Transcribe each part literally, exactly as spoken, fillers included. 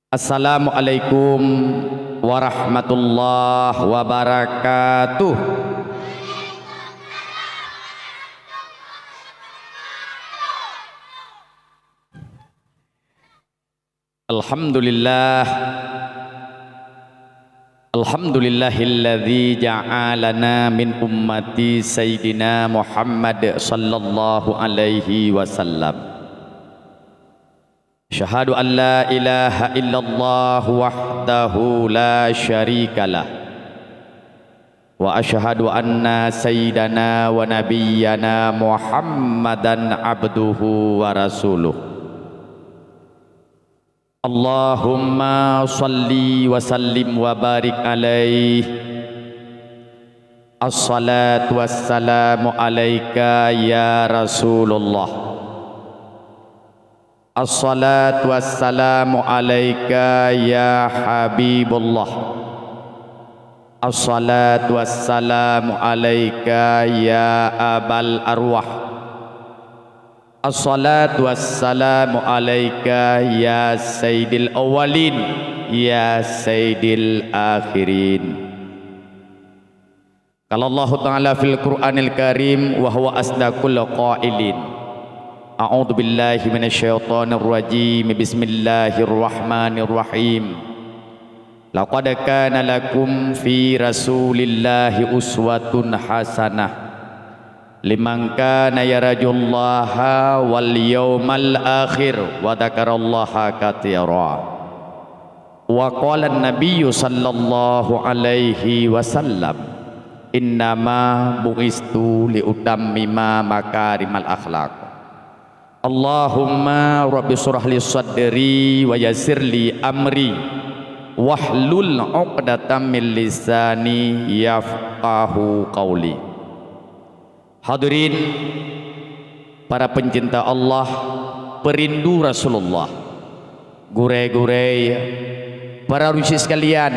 Assalamualaikum warahmatullahi wabarakatuh. Alhamdulillah. Alhamdulillahilladzi ja'alana min ummati Sayyidina Muhammad sallallahu alaihi wasallam. Asyhadu an la ilaha illallah wahdahu la syarikalah. Wa asyhadu anna sayyidana wa nabiyyana Muhammadan abduhu wa rasuluh. Allahumma shalli wa sallim wa barik alaih. Assalatu wassalamu alaika ya Rasulullah. Assalatu wassalamu alaika ya Habibullah. Assalatu wassalamu alaika ya Abal Arwah. Assalatu wassalamu alaika ya Sayyidil Awwalin, ya Sayyidil Akhirin. Qala Allahu Ta'ala fil Qur'anil Karim wa huwa asdaqul qailin. A'udzu billahi minasy syaithanir rajim. Bismillahirrahmanirrahim. Laqad kana lakum fi Rasulillahi uswatun hasanah liman kana yarjullaha wal yaumal akhir wa dzakarallaha katsira. Wa qala an-nabiyyu sallallahu alaihi wasallam, "Innama bu'istu li utammima makarimal akhlaq." Allahumma rabbi shrah li sadri wa yassir li amri wahlul 'uqdatam min lisani yafqahu qauli. Hadirin, para pencinta Allah, perindu Rasulullah, gurée-gurée, para rusyik sekalian,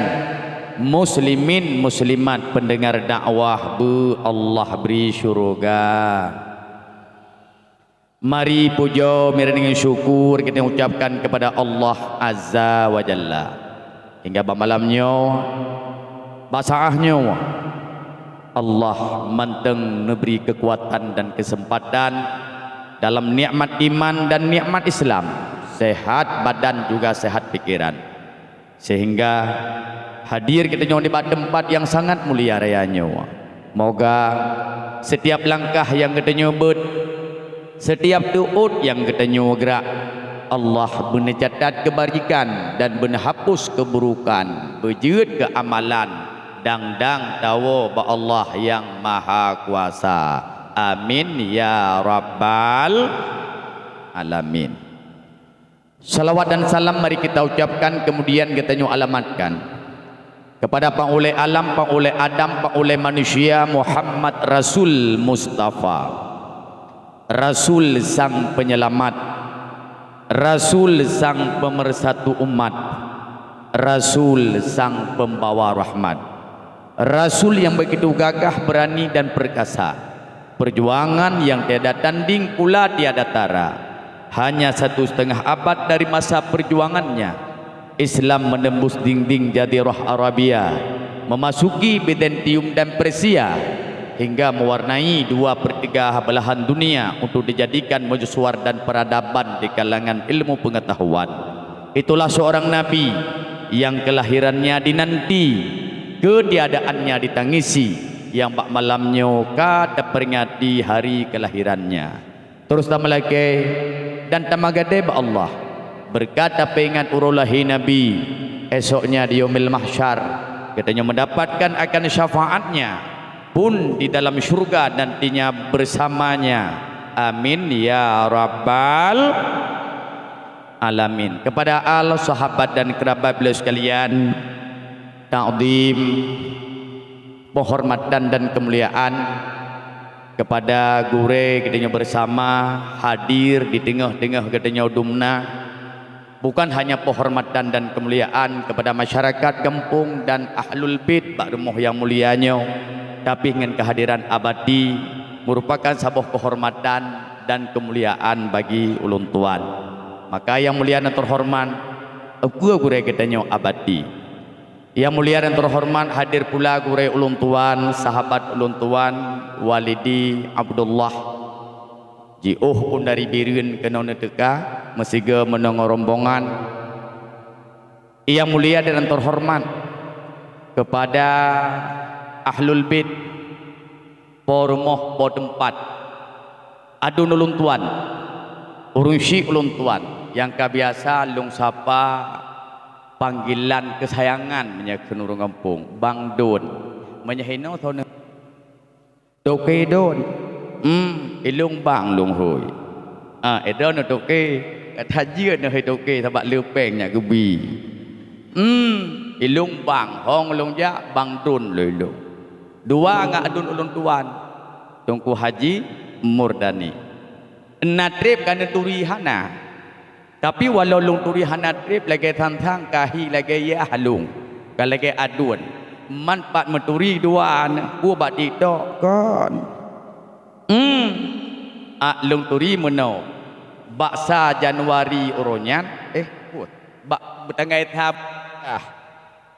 muslimin muslimat pendengar dakwah beu Allah bri syuruga. Mari pujoe, mirah deungon syukur kita ucapkan kepada Allah Azza wa Jalla. Hingga bak malam nyoe, bak saát nyoe, Allah mantong neubri keukuatan dan keuseumpatan dalam nikmat iman dan nikmat Islam, sehat badan juga sehat pikiran. Sehingga hadir geutanyoe nibak teumpat nyang sangat mulia raya nyoe. Moga setiap langkah nyang geutanyoe beuet, setiap teuôt nyang geutanyoe geurak, Allah beuneucatat keubajikan dan beuneuhapus keuburukan, beujeuet keu amalan, dang-dang tawoe bak Allah Nyang Mahakuasa. Amin ya rabbal alamin. Salawat dan salam mari kita ucapkan, kemudian geutanyoe alamatkan kepada Pangulée Alam, Pangulée Adam, Pangulée Manusia Muhammad Rasul Mustafa, Rasul Sang Penyelamat, Rasul Sang Pemersatu Umat, Rasul Sang Pembawa Rahmat. Rasul nyang begitu gagah, berani dan perkasa. Perjuangan nyang tiada tanding pula tiada tara. Hanya satu setengah abad dari masa perjuangannya, Islam menembus dinding Jazirah Arabia, memasuki Bizantium dan Persia, hingga mewarnai dua per tiga belahan dunia untuk dijadikan mercusuar dan peradaban di kalangan ilmu pengetahuan. Itulah seorang nabi yang kelahirannya dinanti, ketiadaannya ditangisi, yang bak malam nyoe ka taperingati hari kelahirannya. Terus tameulakée dan tameugadée bak Allah, beureukat tapeuingat uroe lahé Nabi, esoknya di Yaumil Mahsyar, geutanyoe mendapatkan akan syafaatnya pun di dalam syurga nantinya bersamanya. Amin ya rabbal alamin. Kepada al, sahabat dan kerabat beliau sekalian, takzim, penghormatan dan kemuliaan kepada gurée geutanyoe bersama hadir di teungoh-teungoh geutanyoe dumna. Bukan hanya penghormatan dan kemuliaan kepada masyarakat gampông dan ahlul bait bak rumoh nyang mulia nyoe, tapi ngon kehadiran abadi merupakan saboh kehormatan dan kemuliaan bagi ulôn tuan. Maka nyang mulia dan terhormat, Ukeue gurée geutanyoe abadi. Yang mulia dan terhormat, hadir pula gurée ulôn tuan, sahabat ulôn tuan, Walidi Abdullah. Jiôh phon dari Bireuen keunoe neuteuka, meusigoe meunongoh rombongan. Yang mulia dan terhormat kepada Ahlul Bait, po rumoh, po teumpat, aduen ulôn tuan, ureuëng syiek ulôn tuan, nyang ka biasa lôn sapa panggilan keusayangan meunyoe kheun ureuëng gampông, Bang Don. Meunyoe hinoe soe neuh? Toke Don. Hmm, ilôn Bang lôn hôi. Ah, eh, droeneuh Toke. Ka that jeuet neuh hai Toke sabab le péng nyak geubi. Hmm, ilôn Bang, hong lôn jak Bang Don lé ilôn. Dua ngon aduen ulôn tuan, Teungku Haji Murdani. Na treb ka neuturi hana. Tapi walau lôn turi hana treb lagée than-than, ka hi lagée yah lôn, ka lagée aduen. Man pat meuturi dua nyan, peue bak TikTok kon. Hmm. Ah, lôn turi meunoe. Bak sa Januari uroe nyan, eh, peue? Bak tanggai sa, ah,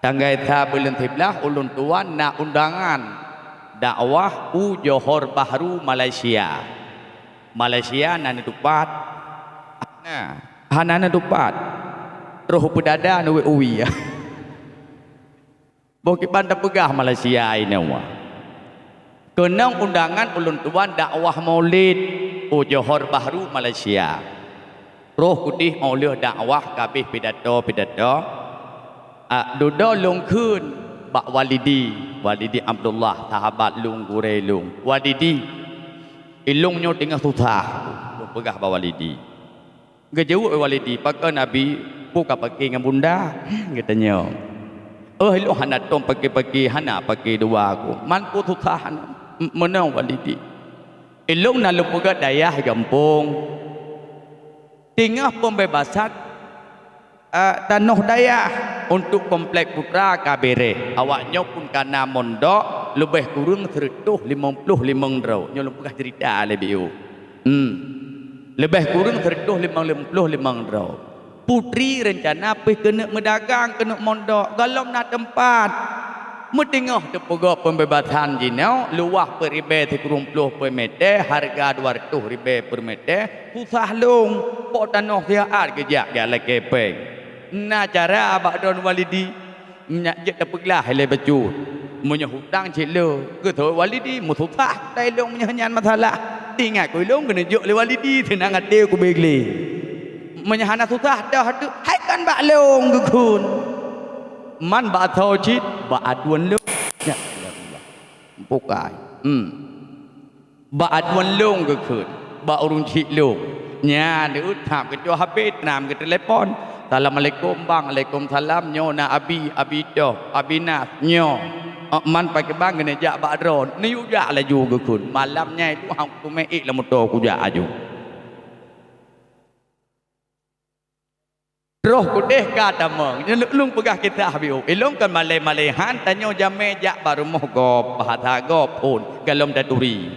tanggai sa buleuen siblaih ulôn tuan na undangan dakwah u Johor Bahru, Malaysia. Malaysia na neutupat? Hana. Hana neutupat. Troh peudada neuwet uwi. Boh kiban tapeugah Malaysia inoe. Keunong undangan ulôn tuan dakwah Maulid u Johor Bahru, Malaysia. Roh kudeh óh lheueh dakwah ka abéh pidato-pidato, a, dudoe lôn kheun bak Walidi, Walidi Abdullah, sahabat lôn, gurée lôn. "Walidi, ilôn nyoe teungoh susah," lôn peugah bak Walidi. Geujaweueb Walidi, "Pakon Abi, peue ka pake ngon bunda?" geutanyong. "Oh, ilôn hana tom pake-pake, hana pake dua ku. Man peue susah, m-, meunoe Walidi. Ilôn na lôn peugah dayah gampông." Teungoh pembebasan, eh, tanoh dayah untuk Komplek Putra ka beureh. Awaknyoe pun ka na mondok leubeh kureueng sireutoh limong ploh limong droe. Nyoe lôn peugah ceurita lé biôh. Hmm. Leubeh kureueng sireutoh limong ploh limong droe. Putri reuncana pih keuneuk meudagang, keuneuk mondok, gohlom na teumpat. Meuteungoh teupeugah pembebasan jinoe, luwah peuet ribée sikureueng ploh per meter, hareuga dua reutôh ribée per meter, susah lôn, po tanoh siat geujak, geujak lakée péng. Na cara bak droen Walidi, nyak jeuet tapeuglah ilée bacut. Meunyoe hutang cit le, geutôi Walidi, meususah tai lôn meunyoe nyan masalah. Ingat ku ilôn keuneuk jok lé Walidi, seunang até ku beu glé. Meunyoe hana susah dah tu, hai kon bak lôn geukheun. Man bak asoe cit, bak aduen lôn. Nyak, bukai. Hmm. Bak aduen lôn geukheun, bak ureueng chik lôn. Nyan, deuh, that geucok habéh, teunam geutelepon. "Assalamualaikum, Bang." "Waalaikumsalam." "Nyoe na Abi, Abi toh, Abi Nas." "Nyoe." "Oh, man pakriban keuneuk jak bak droen?" "Neuyue jak laju," geukheun. Malam nyan itu han kuteumé ék lam moto kujak laju. Troh kudeh ka tamong. Nyoe lôn peugah kisah biôh. Ilôn kon malée-malée han, tanyoe jamé jak bak rumoh gob, bahasa gob phon, gohlom taturi.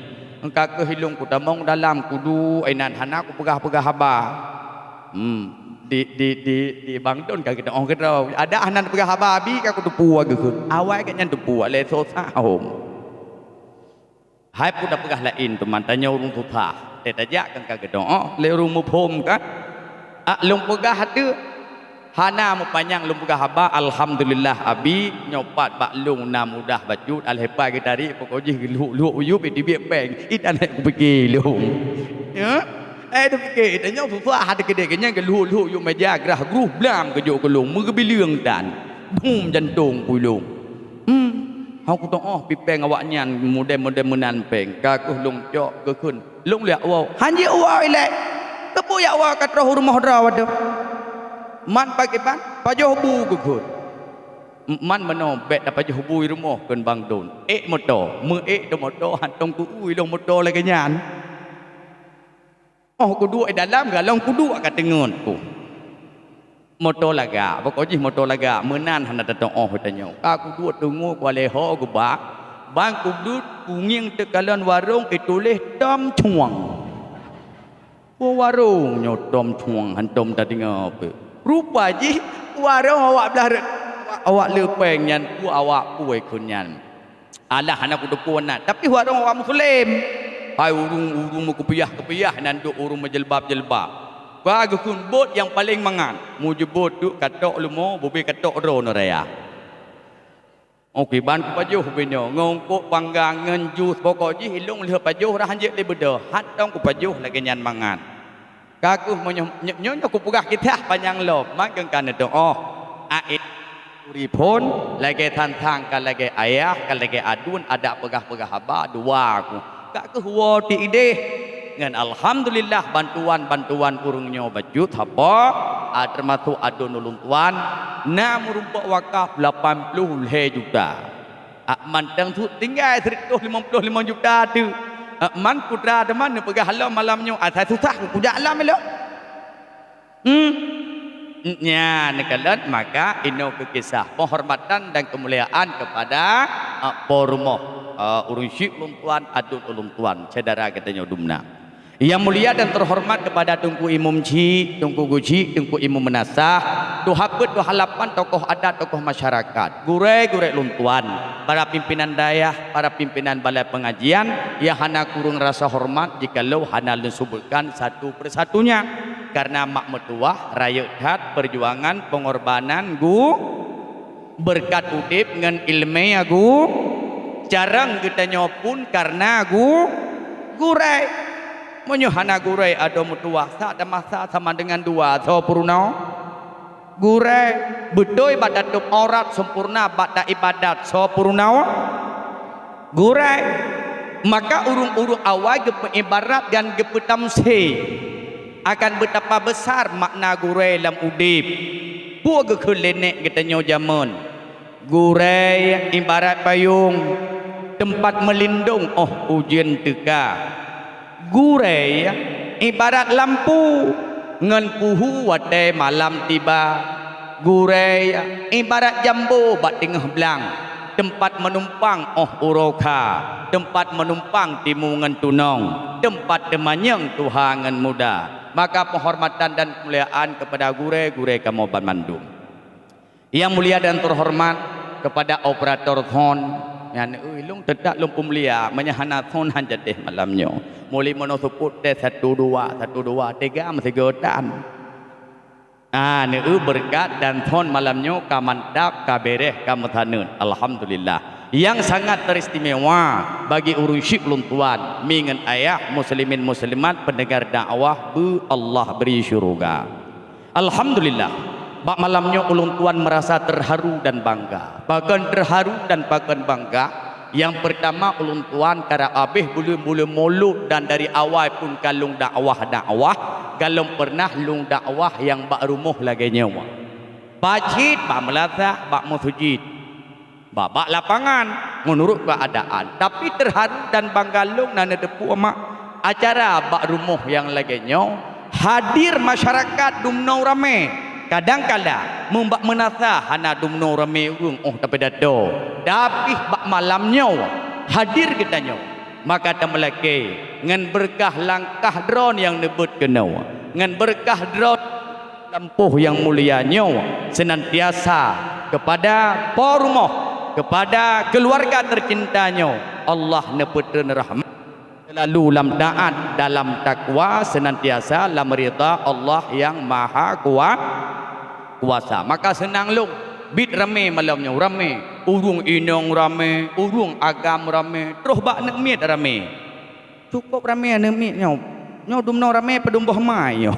Ka keuh ilôn kutamong dalam, kuduek inan, hana kupeugah-peugah haba. Hmm, di, di, di, di Bang Don ka geuteu'oh keudroe. Adak hana peugah haba, Abi ka kuteupue geukheun. Awai gobnyan teupue, lé sosa hom. Hai peue tapeugah laén teuma, tanyoe ureueng susah. Teuh tajak kan ka geuteu'oh lé ureueng muphom kan? Ah, lôn peugah deuh, hana meupanyang lôn peugah haba, alhamdulillah Abi, nyoe pat bak lôn na mudah bacut, alheuh pai geutarek, pokok jih geulhok-lhok u yup, iteubiet péng, inan hana kupike lôn. Ya? Eh, tapike, tanyoe susah hana keudeh, nyan geulhok-lhok u yup meja, grah gruh blam geujok keu lôn, meugeubileueng tan. Bum jantong ku lôn. Hmm, hana kuteu'oh pi péng awaknyan mudé-mudé meunan péng. Ka keuh lôn cok geukheun, lôn jak woe. Han jeuet woe ilée. Keupeue jak woe ka troh u rumoh droe watée? Man pakriban, pajoh bu geukheun. M-, man meunoe bék tapajoh bu i rumoh kheun Bang Don. Ék moto, meu-ék teuh moto, hantom keu-ui lôn moto lagée nyan. Oh kuduek i dalam, galong kuduek ka teungeut ku. Moto lagak, pokok jih moto lagak, meunan hana tateu'oh tanyoe. Ka kuduek teungeut ku alée ho geuba, ban kuduek kungieng teukalon warong ituléh Tom Cuang. Peue warong nyoe Tom Cuang, hantom tadeungoe pih. Rupa jih Warong awak blah re-, awak leupeng nyan, peue awak peue kheun nyan. Alah, hana kuteupeu na, tapi warong awak muslim. Hai ureuëng-ureuëng meukupiah-kupiah nan duek ureuëng meujilbab-jilbab. Ka geukheun bot nyang paleng mangat. Meujeuet bot duek katok leumo, bubé katok droe neuraya. Oh, kiban kupajoh ubé nyoe, ngon kok panggang, ngon jus, pokok jih ilong lheueh pajoh rah hanjeuet lé beudôh, hat dong kupajoh lagée nyan mangat. Ka kheueh meunyoe, nyoe, nyoe, nyoe kupeugah kisah panyang lom, mat keu ka neuteuoh. Aé uripon, lagée than-than ka lagée ayah, ka lagée aduen, adak peugah-peugah haba, dua ku. Ka kheueh woe ti idéh. Ngon alhamdulillah, bantuan-bantuan ureuëng nyoe bacut haba, a, teumasok aduen ulôn tuan, na meurumpok wakaf lapan ploh lhée juta. A, mantong su-, tinggai sireutoh limong ploh limong juta teuk. A, man putra teuma neupeugah lom malam nyoe, asai susah kujak lam ilong. Hmm. Nyan neukalon, maka inoe keu kisah penghormatan dan kemuliaan kepada, a, po rumoh, a, ureuëng syik ulôn tuan, aduen ulôn tuan, syedara geutanyoe dumna. Yang mulia dan terhormat kepada Teungku Imum Chik, Teungku Guchik, Teungku Imum Meunasah, tuha peuet, tuha lapan, tokoh adat, tokoh masyarakat, gurée-gurée ulôn tuan, para pimpinan dayah, para pimpinan balai pengajian, nyang hana kureueng rasa hormat jikalau hana lôn sebutkan satu persatunya. Karena mak meutuwah rayeuk that perjuangan pengorbanan gu-, beureukat udeb ngon iéleumé gu-, carông geutanyoe pun kareuna gu-, gurée. Meunyoe hana gurée adoe meutuwah, sa tamasa sama dengan dua, soe peurunoe? Gurée. Beutôi bak tatôb aurat, sempurna bak taibadat, soe peurunoe? Gurée. Maka ureuëng-ureuëng awai geupeuibarat dan geupeutamsé akan beutapa besar makna gurée lam udeb. Peue geukheun lé nék geutanyoe jameun? Gurée ibarat payong, teumpat meulindong óh ujeuen teuka. Gurée ibarat lampu ngon puhu watée malam tiba. Gurée ibarat jambo bak teungoh blang, teumpat meunumpang óh uroe kha, teumpat meunumpang timu ngon tunong, teumpat teumanyong tuha ngon muda. Maka penghormatan dan kemuliaan kepada gurée-gurée kamoe banmandum. Yang mulia dan terhormat kepada operator sound, nyan, ui, lôn teutak lôn peumulia, meunyo hana sound han jadeh malam nyoe. Muli meunoe seupôt teh satu dua, satu dua, teuga meusigoe tan. Ah, neu beureukat dan sound malam nyoe ka mantap, ka bereh, ka meusaneut. Alhamdulillah. Yang sangat teristimewa bagi ureuëng syik lôn tuan, mi ngon ayah, muslimin muslimat, pendengar dakwah, beu Allah beri syurga. Alhamdulillah, bak malam nyoe ulôn tuan merasa terharu dan bangga. Pakon terharu dan pakon bangga? Yang pertama, ulôn tuan karab abéh buleuen-buleuen Molot dan dari awai pun ka lôn dakwah-dakwah, galom pernah lôn dakwah nyang bak rumoh lagée nyoe. Bak cit, bak meulasah, bak meuseujid. Bak, bak lapangan, meunurot keuadaan. Tapi teuharu dan bangga lôn na neuteupeue mak acara bak rumoh nyang lagée nyoe, hadir masyarakat dumnoe ramé. Kadang-kadang, meubak meunasah hana dumnoe ramé ureuëng óh tapeudato. Tapi bak malam nyoe, hadir geutanyoe. Maka tameulakée ngon beureukat langkah droe nyang neubeuet keunoe, ngon beureukat droe lampôh nyang mulia nyoe, senantiasa kepada po rumoh, kepada keuluwarga teucinta nyoe, Allah neupeutreun rahmat, seulalu lam taát, dalam takwa, senantiasa lam ridha Allah nyang Maha Kua-, Kuasa. Maka seunang lôn, bit ramé malam nyoe, ramé. Ureuëng inong ramé, ureuëng agam ramé, troh bak aneuk miet ramé. Cukôp ramé aneuk miet nyoe. Nyoe dumnoe ramé padum boh mai nyoe.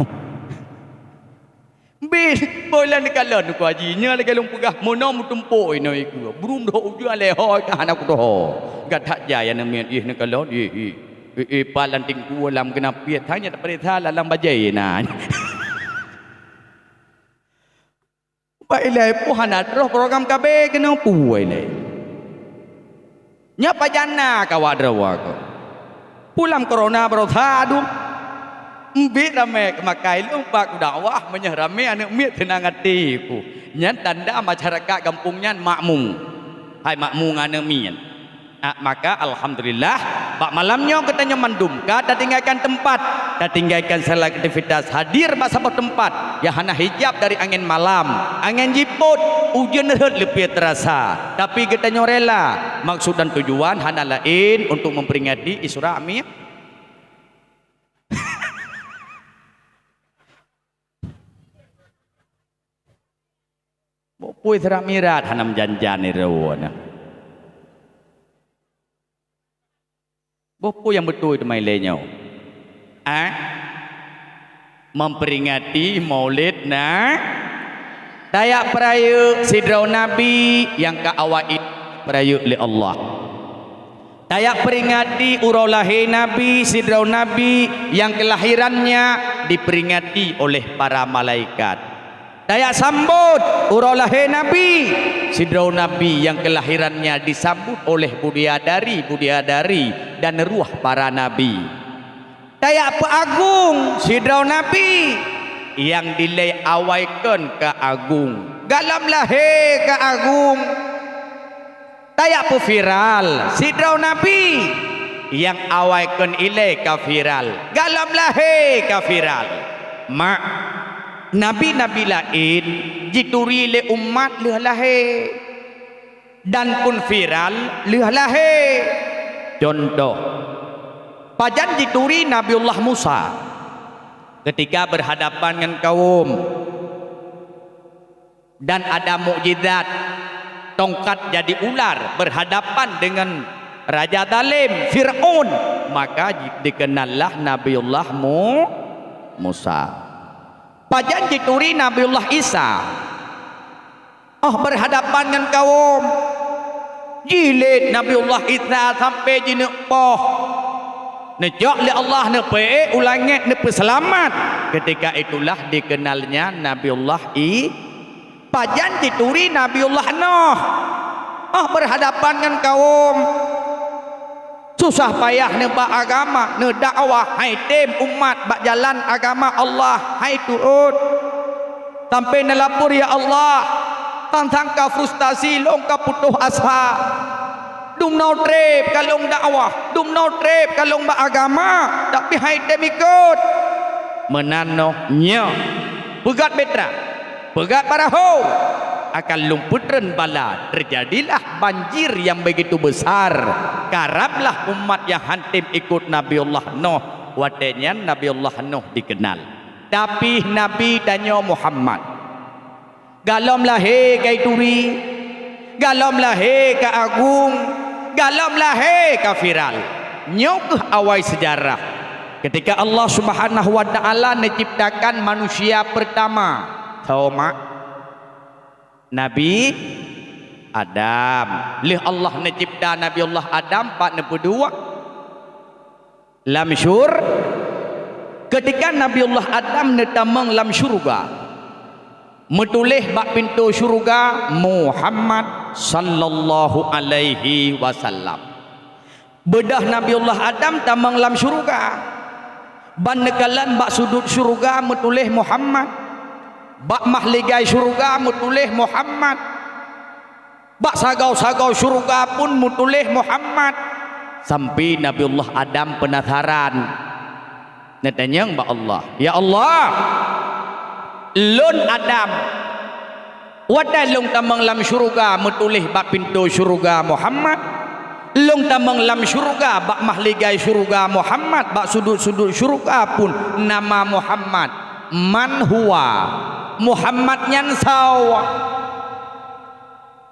Bit, boh ilan dikalon ku haji. Nyoe lagée lôn peugah, meunoe meutumpôk inoe ikeue. Brum dhoe ujeuen lé hôi ka hana kuteuho. Gathak jai aneuk miet, ih neukalon, ih, ih. Ih, ih, pat lam tingku, lam geunap piet. Hanya tapeuriksa lam, lam bajée na. Bak ilée peue hana troh program K B keunoe peue ilée. Nyoe pajan na ka awak droe ko. Pulam corona baroesa dum. Mbit ramé keumakai lôn bak kudakwah meunyoe ramé aneuk miet seunang até ku. Nyan tanda masyarakat gampông nyan makmu. Hai makmu ngon aneuk miet. Ah, maka alhamdulillah, bak malam nyoe geutanyoe mandum ka tatinggalkan teumpat, tatinggalkan segala aktivitas hadir bak saboh teumpat. nyang hana hijab dari angén malam. Angén jipôt, ujeuen rhot leupie teurasa. Tapi geutanyoe rela. Maksud dan tujuan hana laén untuk memperingati Isra Mi-, Boh peue Isra Mi'raj hana meujan-jan droeneuh. Boh peue nyang beutôi teuma ilée nyoe? Ah? Memperingati Maulid na-, tajak peurayeuk sidroe nabi nyang ka awai peurayeuk lé Allah. Tajak peringati uroe lahé nabi sidroe nabi nyang keulahirannya diperingati oleh para malaikat. Tajak sambot uroe lahé nabi sidroe nabi nyang keulahirannya disambot oleh bidadari-bidadari dan ruh para nabi. Tajak peuagong sidroe nabi nyang dilée awai kon ka agong, golom lahé ka agong. Tajak peuviral sidroe nabi nyang awai kon ilée ka viral, golom lahé ka viral. Mak, nabi-nabi laén jituri lé umat lheueh lahé dan kon viral lheueh lahé. Cuntoh, pajan jituri Nabiullah Musa keutika beurhadapan ngon kawöm. Dan ada mukjizat, tongkat jadi ular beurhadapan deungon raja zalem, Fir'aun, maka ji-, dikeunallah Nabiullah Mu-, Musa. Pajan jituri Nabiullah Isa? Oh, beurhadapan ngon kawöm, jilét Nabiullah Isa sampoe jineuk poh. Neucok lé Allah, neupeuék u langét, neupeuseulamat. Keutika itulah dikeunalnya Nabiullah I-, Pajan jituri Nabiullah Noh? Oh, beurhadapan ngon kawöm, susah payah neuba agama, neudakwah, han tém umat bak jalan agama Allah, han turot. Sampoe neulapor, "Ya Allah, sang-sang ka frustasi, lôn ka putôh asa. Dumnoe treb ka lôn dakwah, dumnoe treb ka lôn ba agama, tapi han tém ikot." Meunan noh nyoe, peugét beutra, peugét parahu, akan lôn peutreun bala, teujadilah banjir nyang begitu besar. Karamlah umat nyang han tém ikot Nabiullah Noh. Watée nyan Nabiullah Noh dikeunal. Tapi Nabi tanyoe Muhammad, golom lahé ka ituri, golom lahé ka agong, golom lahé ka viral. Nyoe kheueh awai seujarah, keutika Allah Subhanahu wa Ta'ala neucebtakan manusia peurtama, soe mak? Nabi Adam. Lheueh Allah neucebta Nabiullah Adam, pat neupeuduek? Lam syur-, keutika Nabiullah Adam neutamong lam syeuruga, meutuléh bak pintoe syeuruga Muhammad sallallahu alaihi wasallam. Beudôh Nabiullah Adam tamong lam syeuruga, ban neukalon bak sudut syeuruga meutuléh Muhammad, bak mahligai syeuruga meutuléh Muhammad. Bak sagoe-sagoe syeuruga pun meutuléh Muhammad. Sampoe Nabiullah Adam peunasaran, neutanyong bak Allah, "Ya Allah, lôn Adam, watée lôn tamong lam syeuruga meutuléh bak pintoe syeuruga Muhammad, lôn tamong lam syeuruga bak mahligai syeuruga Muhammad, bak sudut-sudut syeuruga pun nama Muhammad. Man huwa? Muhammad nyan soe?"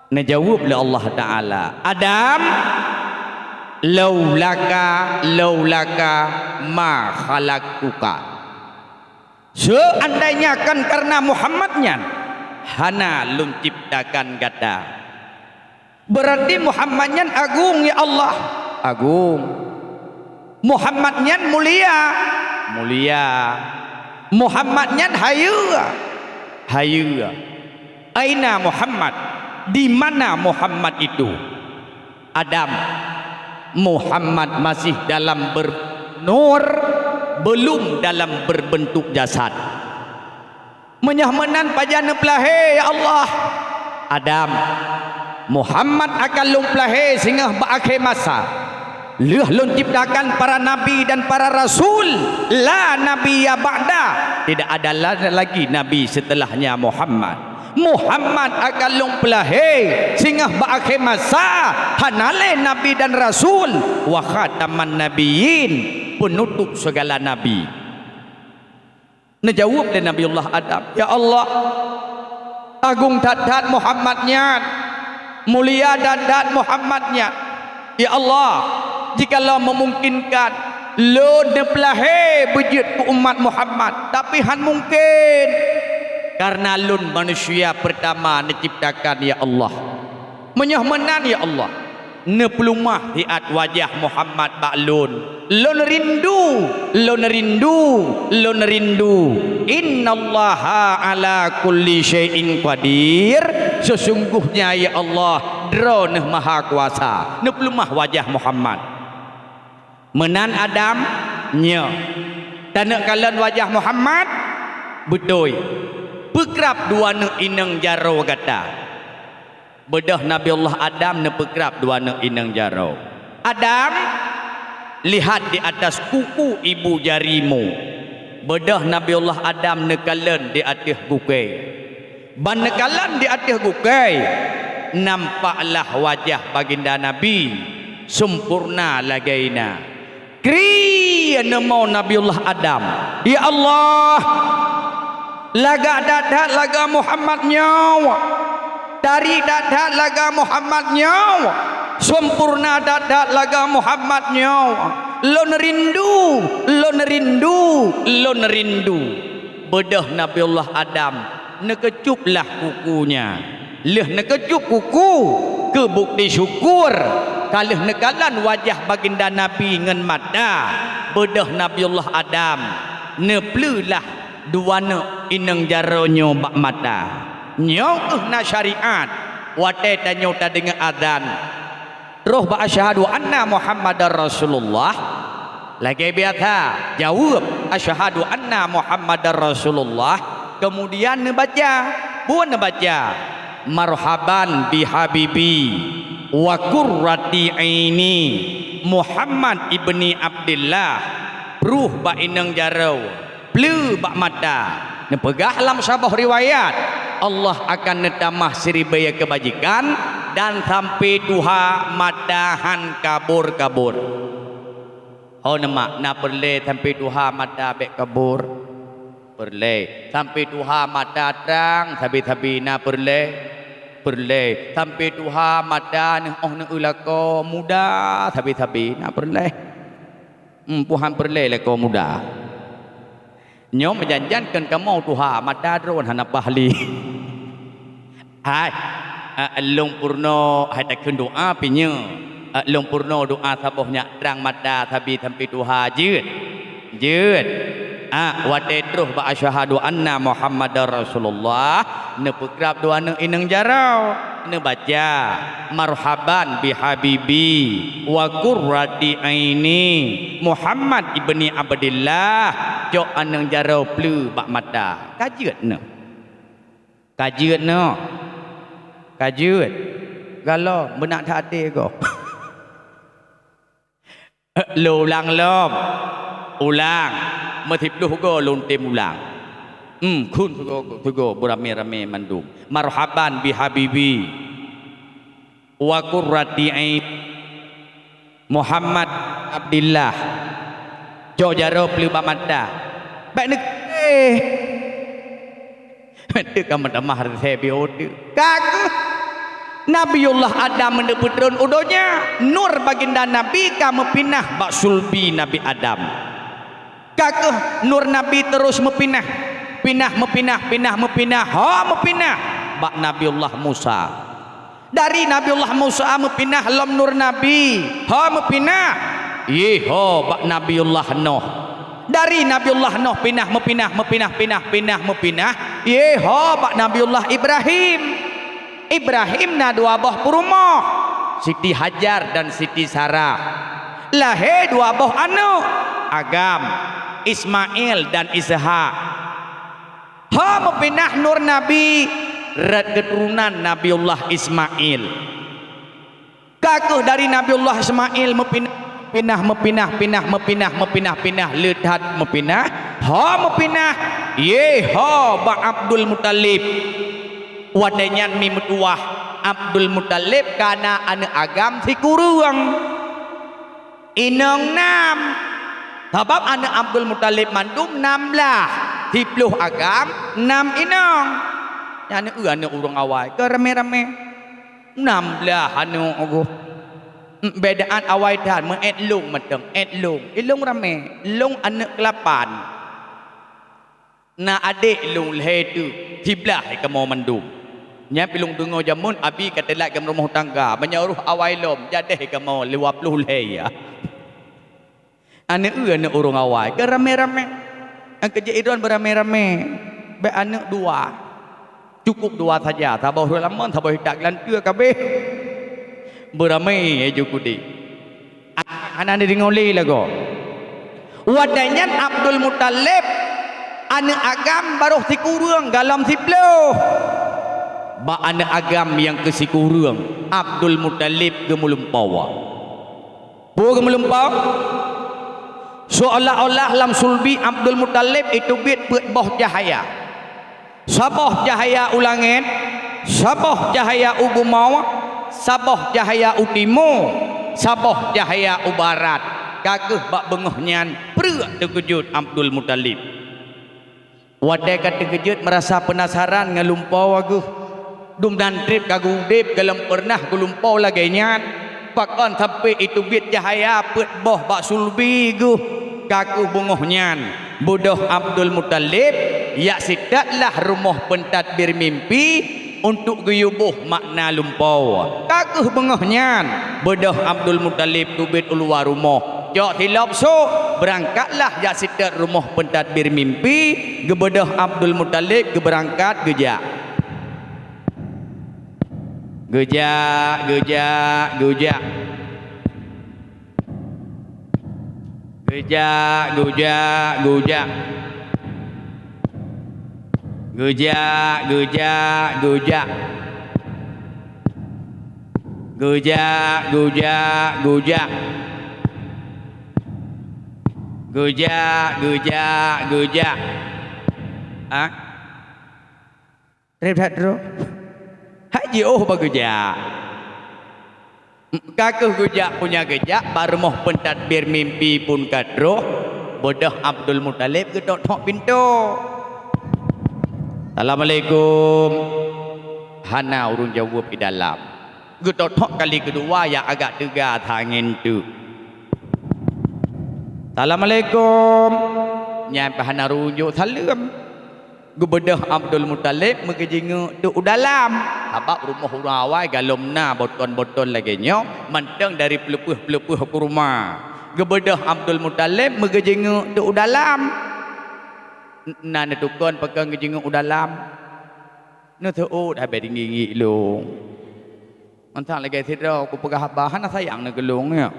Neujaweueb lé Allah Ta'ala, "Adam, laulaka, laulaka ma khalaqtuka." Seandainya kon kareuna Muhammad nyan, hana lôn cebtakan gata. Beurati Muhammad nyan agong, ya Allah, agong. Muhammad nyan mulia, mulia. Muhammad nyan hayeue, hayeue. Aina Muhammad? Di mana Muhammad itu? Adam, Muhammad masih dalam ber-, nur, belum dalam berbentuk jasad. Meunyoe meunan pajan neupeulahé, ya Allah? Adam, Muhammad akan lôn peulahé singoh bak akhé masa. Lheueh lôn cebtakan para nabi dan para rasul, la nabiyya ba'da, Tidak ada la-, lagi nabi setelahnya Muhammad. Muhammad akan lôn peulahé singoh bak akhé masa, hana lé nabi dan rasul, wa khataman nabiyyin, penutup segala nabi. Neujaweueb lé Nabiullah Adam, "Ya Allah, agung that-that Muhammad nyan, mulia that-that Muhammad nyan. Ya Allah, jikalau meumungkinkan, lôn neupeulahé beujeuet keu umat Muhammad, tapi han mungken, kareuna lôn manusia peurtama neuciptakan, ya Allah. Meunyoe meunan, ya Allah, neupeuleumah siat wajah Muhammad bak lôn. Lôn rindu, lôn rindu, lôn rindu. Innallaha ala kulli syai'in qadir. Sesungguhnya, ya Allah, Droeneuh maha kuasa." Neupeuleumah wajah Muhammad. Meunan Adam? Nyo. Taneuk kalon wajah Muhammad? Beutôi. Peukrab dua aneuk inong jaroe gata. Beudôh Nabiullah Adam neupeukrab dua aneuk inong jaroe. "Adam, lihat di atas kuku ibu jarimu." Beudôh Nabiullah Adam neukalon di ateueh gukée. Ban neukalon di ateueh gukée, nampaklah wajah Baginda Nabi sempurna lagée na. Kri neumo Nabiullah Adam, "Ya Allah, lagak that-that lagak Muhammad nyoe, tari that-that lagak Muhammad nyoe, sempurna that-that lagak Muhammad nyoe. Lôn rindu, lôn rindu, lôn rindu." Beudôh Nabiullah Adam neukeucuplah kukunya. Lheueh neukeucup kuku, keu bukti syukur, ka lheueh neukalon wajah Baginda Nabi ngon mata, beudôh Nabiullah Adam neupeuleulah dua aneuk inong jaroe nyoe bak mata. Nyoe keuh na syariat, watée tanyoe tadeungoe azan, troh bak asyhadu anna Muhammadar Rasulullah, lagée biasa, jaweueb, "Asyhadu anna Muhammadar Rasulullah," keumudian neubaca, buet neubaca, "Marhaban bi habibi wa qurrati aini Muhammad ibni Abdillah," pruh bak inong jaroe, pleue bak mata. Neupeugah lam saboh riwayat, Allah akan neutamah siribée keubajikan dan sampoe tuha mata han kabur-kabur. Ho neumak, na peureulée sampoe tuha mata bék kabur? Peureulée. Sampoe tuha mata trang sabe-sabe, na peureulée? Peureulée. Sampoe tuha mata neuh óh neueu lakoe muda sabe-sabe, na peureulée? Hmm, peue han peureulée lakoe muda. Nyoe meujan-jan kon kamoe tuha, mata droe hana paih lé. Hai, eh, lôn peurunoe, hai takheun doa pih nyoe. Eh, lôn peurunoe doa saboh nyak trang mata sabe sampoe tuha jeuet. Jeuet. Ah, watée troh bak asyhadu anna Muhammadar Rasulullah, neupeukrab dua aneuk inong jaroe, neubaca, "Marhaban bi habibi wa qurrati aini Muhammad ibni Abdillah," cok aneuk jaroe pleue bak mata. Ka jeuet neuh. Ka jeuet neuh. Ka jeuet. Galom, beunak that até gob. Lôn ulang lom. Ulang. Meusiploh goe lôn tem ulang. Hmm, kheun sigoe, sigoe beuramé-ramé mandum. Marhaban bi habibi wa qurrati ain Muhammad Abdillah. Cok jaroe pleue bak mata. Bék neukeudeh. Teuka meutamah reusée bioe teuk. Ka keuh, Nabiullah Adam meuneuk peutron u donya, nur baginda Nabi ka meupinah bak sulbi Nabi Adam. Ka keuh nur Nabi terus meupinah, pinah meupinah, pinah meupinah, ho meupinah bak Nabiullah Musa. Dari Nabiullah Musa meupinah lom nur Nabi, ho meupinah, yeh ho bak Nabiullah Nuh. Dari Nabiullah Nuh pinah meupinah, meupinah, pinah, pinah meupinah, yeh ho bak Nabiullah Ibrahim. Ibrahim na dua boh peurumoh, Siti Hajar dan Siti Sarah. Lahé dua boh aneuk, agam, Ismail dan Ishak. Ho meupinah nur Nabi, rot keuturonan Nabiullah Ismail. Ka keuh dari Nabiullah Ismail meupinah, pinah, meupinah, pinah, meupinah, meupinah, pinah, le that meupinah, Ho meupinah, ye ho bak Abdul Muthalib. Watée nyan mi meutuwah, Abdul Muthalib ka na aneuëk agam sikureueng. Inong nam. Sabab aneuëk Abdul Muthalib mandum nam blaih, siploh agam, nam inong. Nyan aneuëk ureuëng awai, keu ramé-ramé. Nam blaih aneuëk geuh. Bedaan awai that, meu-ét lôn mantong, ét lôn. Ilôn ramé, lôn aneuëk keulapan. Na adék lôn lhée teuk, siblaih kamoe mandum. Nyan pih lôn deungoe jameun abi ka teulat keu meurumoh tangga, meunyoe roh awai lom, jadeh kamoe lewat ploh lhée ya. Aneuëk eu aneuëk ureuëng awai, keu ramé-ramé. Nyang keu jeuet idon beuramé-ramé, bék aneuëk dua. Cukup dua saja, saboh ureuëng lamon, saboh itak geulanteue kabeh. Beuramé ya jukudi. Hana deungoe lé lagoe. Watée nyan Abdul Muthalib aneuëk agam barôh sikureueng galom siploh. Bak aneuëk agam nyang keu sikureueng, Abdul Muthalib geumeulumpoe. Peue geumeulumpoe? Seolah-olah lam sulbi Abdul Muthalib iteubiet peuet boh cahya. Saboh cahya u langét, saboh cahya u bumoe, saboh cahya u timu, saboh cahya u barat. Ka kheueh bak beungoh nyan preuk teukeujot Abdul Muthalib. Watée ka teukeujot meurasa peunasaran ngon lumpoe geuh. Dum nan treb ka geuudeb gohlom peureunah geulumpoe lagée nyan. Pakon sampoe iteubiet cahya peuet boh bak sulbi geuh. Ka kheueh beungoh nyan, beudôh Abdul Muthalib, jak siteutlah rumoh peutadbir mimpi untuk geuyue boh makna lumpoe. Ka kheueh beungoh nyan, beudôh Abdul Muthalib teubiet u luwa rumoh. Cok silop sôk, beurangkatlah jak siteut rumoh peutadbir mimpi, geubeudôh Abdul Muthalib geubeurangkat geujak. Geujak, geujak, geujak. Geujak, geujak, geujak. Geujak, geujak, geujak. Geujak, geujak, geujak. Geujak, geujak, geujak. Ha? Treb that droe. Hai jiôh bak geujak. Ka kheueh geujak, punya geujak, bak rumoh peutadbir mimpi phon ka troh, beudôh Abdul Muthalib geutok-tok pintoe. "Assalamualaikum." Hana ureuëng jaweueb di dalam. Geutok-tok kali keudua nyang agak teuga that angén teuk. "Assalamualaikum." Nyan pih hana ureuëng jok saleuem. Geubeudôh Abdul Muthalib meugeujingeuk teuk u dalam. Sabab rumoh ureuëng awai gohlom na botôn-botôn lagée nyoe, mantong dari peuleupeue-peuleupeue kurma. Geubeudôh Abdul Muthalib meugeujingeuk teuk u dalam. Na neutukon pakon geujingeuk u dalam. Neuseuôt habéh tinggi-tinggi lôn. Mantong lagée sidroe kupeugah haba hana sayang neuh keu lôn, ya.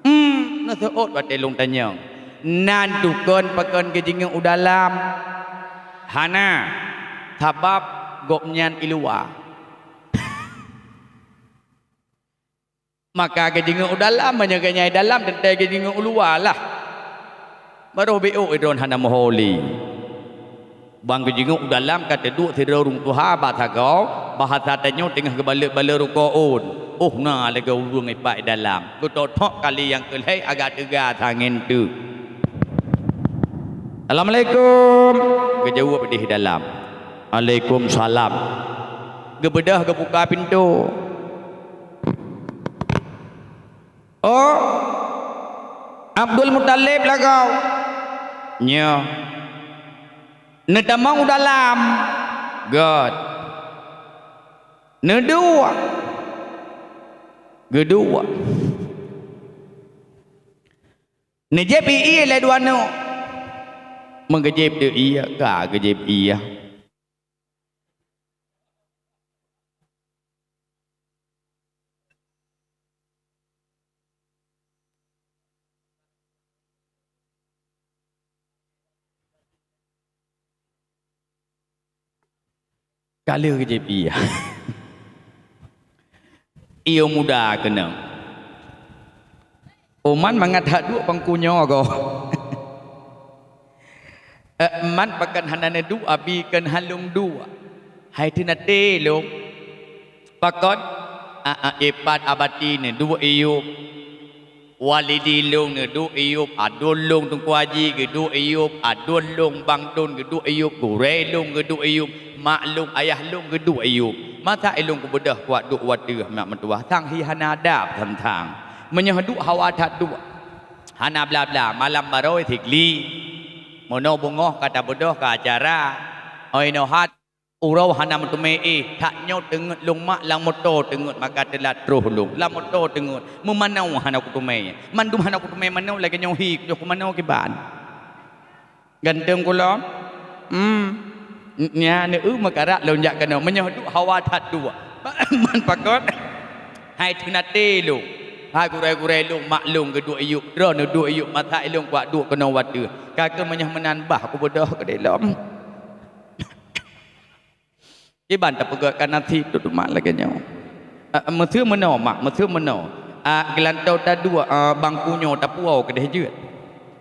Hmm, neuseuôt watée lôn tanyong. Nan tukon pakon geujingeuk u dalam? Hana, sabab gobnyan i luwa. Maka geujingeuk u dalam, meunyoe geunyai dalam teuntée geujingeuk u luwa lah. Barô biôk droen hana meuhôi lé. Ban geujingeuk u dalam ka teuduek sidroe ureuëng tuha bak sagoe, bahasa tanyoe teungoh geubalot-balot rukoe ôn. Óh na lagée ureuëng ipak i dalam. Geutok-tok kali nyang keu lhée agak teuga that angén teuk. "Assalamualaikum." Geujaweueb di dalam. "Waalaikumsalam." Geubeudôh geubuka pintoe. "Oh, Abdul Muthalib lagoe?" "Nyoe." "Neutamong u dalam?" "Göt." "Neuduek?" "Geuduek." "Neujieb ié lé dua nyoe?" Meugeujeb deuek ié, ka geujieb ié. Ka lheueh geujieb ié. Ié muda keunong. Uman mangat that duek pangku nyoe goe. Eh, man pakon hana neuduek, abi kon han lôn duek. Hai teunaté lôn. Pakon? A, a, ipat abati neuduek iyup. Walidi lôn neuduek iyup, aduen lôn Teungku Haji geuduek iyup, aduen lôn Bang Don geuduek iyup, gurée lôn geuduek iyup, mak lôn, ayah lôn geuduek iyup. Masa ilôn kubeudôh kuat duek wateuh mak meutuwah, sang hi hana adab sang-sang. Meunyoe duek hawa that duek. Hana bla-bla, malam barô sikli. Meunoe beungoh ka tabeudôh keu acara. Oi nohat, uroe hana meuteumé éh, that nyoe teungeut lôn mak lam moto teungeut maka teulat troh lôn. Lam moto teungeut, meumanoe hana kuteumé. Mandum hana kuteumé manoe lagée nyoe hi, nyoe kumanoe kiban. Ganteng kulom? Hmm. Nya neu meukarat lôn jak keunoe. Meunyoe duek hawa that duek. Man pakon? Hai teunaté lôn. Hai gurée-gurée lôn, mak lôn geuduek iyup, droeneuh duek iyup, masa ilôn kuat duek keunoe wateuh. Ka keuh meunyoe meunan bah kubeudôh keudéh lom. Kiban tapeugét ka nasib tu mak lagée nyoe. Ah, meuseu meunoe mak, meuseu meunoe. Ah, geulantoe taduek, ah, bangku nyoe tapuwoe keudéh jeuet.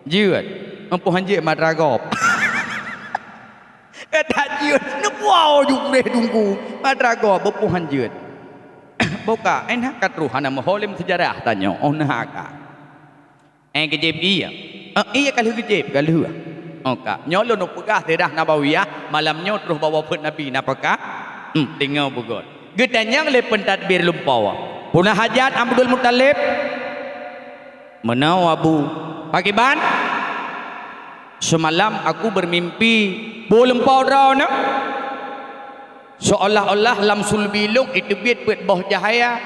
Jeuet. Empoh han jeuet matra gob. Eh, that jeuet. Neupuwoe ju keudéh dungku. Matra gob, empoh han jeuet. Boka, eh, na ka troh hana meuho lé seujarah tanyoe. Oh, na ka. Eh, geujieb ie. Eh, ie ka lheueh geujieb, ka lheueh. Oh, ka. Nyoe lôn peugah sirah nabawiyah, malam nyoe troh bak wafeuet Nabi na pakat. Hmm, deungoe beugöt. Geutanyong lé pentadbir lumpoe, "Peue na hajat Abdul Muthalib?" "Meunoe, Abu." "Pakiban?" "Seumalam aku beumimpi." "Peue lumpoe droeneuh?" "Seolah-olah lam sulbi lôn iteubiet peuet boh cahya.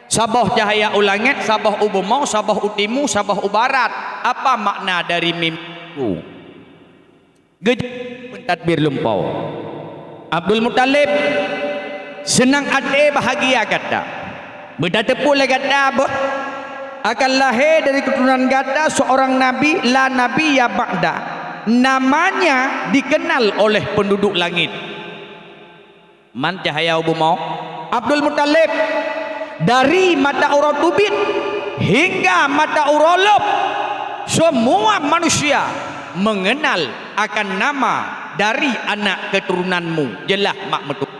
Saboh cahya u langét, saboh u bumoe, saboh u timu, saboh u barat. Apa makna dari mimpiku?" Geujaweueb pentadbir lumpoe, "Abdul Muthalib, seunang até bahgia gata. Beutateupeue lé gata beuh, akan lahé dari keuturonan gata seurang nabi, la nabiyya ba'da, namanya dikenal oleh penduduk langit." Man cahya u bumoe, "Abdul Muthalib, dari mata uroe teubiet hingga mata uroe lôb, semua manusia mengenal akan nama dari anak keturunanmu, jeulaih mak meutuwah."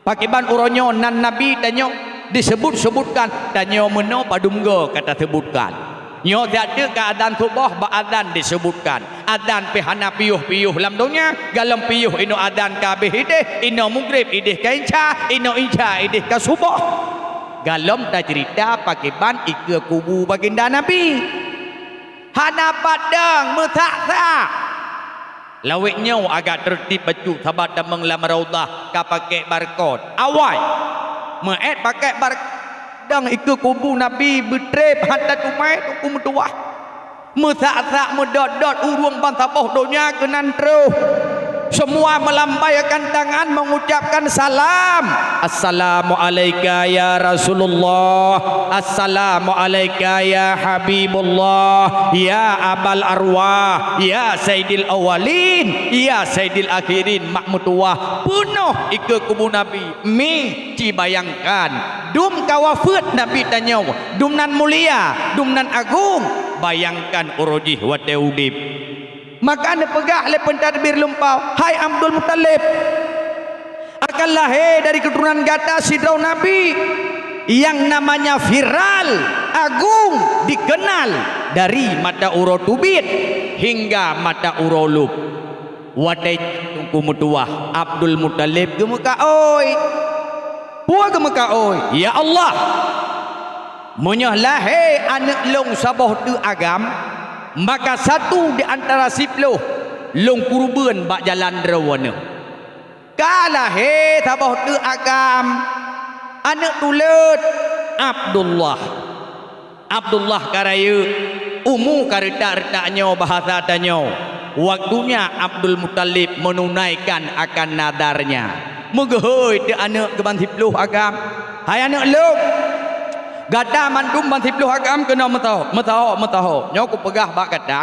Pakiban uroe nyoe nan nabi tanyoe diseubut-seubutkan, tanyoe meunoe padum goe ka taseubutkan. Nyoe siat teuk ka azan suboh bak azan diseubutkan. Azan pih hana piôh-piôh lam donya, galom piôh inoe azan ka abéh idéh, inoe mugreb idéh ka insya, inoe insya idéh ka suboh. Galom taceurita pakiban ikeue kubu baginda Nabi. Hana padang meusak-sak. Lawét nyoe agak teurtib bacut sabat tamong lam raudhah ka pakék barkot. Awai! Meuét pakék barkot. Dang ikeue kubu Nabi beutreb hata teumai Teungku meutuwah. Meusak-sak meudot-dot ureuëng bansaboh donya keunan troh. Semua melambaikan tangan mengucapkan salam. "Assalamualaika ya Rasulullah. Assalamualaika ya Habibullah. Ya Abal Arwah. Ya Sayyidil Awwalin. Ya Sayyidil Akhirin." Mak meutuwah peunoh ikeue kubu Nabi. Mi, ci bayangkan, dum ka wafeuet Nabi tanyoe, dum nan mulia, dum nan agong, bayangkan uroe jih watée udeb. Maka neupeugah lé pentadbir lumpoe, "Hai Abdul Muthalib, akan lahé dari keuturonan gata sidroe nabi yang namanya viral, agong, dikenal dari mata uroe teubiet hingga mata uroe lôb." Watée Teungku meutuwah, Abdul Muthalib geumeukaôi. Peue geumeukaôi? "Ya Allah, meunyoe lahé aneuëk lôn saboh teuk agam, maka satu di antara siploh lôn kureubeuen bak jalan droeneuh." Ka lahé saboh teuk agam, aneuëk tuleuet, Abdullah. Abdullah ka rayeuk, umu ka reutak-reutak nyoe bahasa tanyoe. Waktunya Abdul Muthalib menunaikan akan nadarnya. Meugeuhôi teuk aneuëk keu ban siploh agam. "Hai aneuëk lôn, gata mandum ban siploh agam keunoe meusaho, meusaho, meusaho. Nyoe kupeugah bak gata,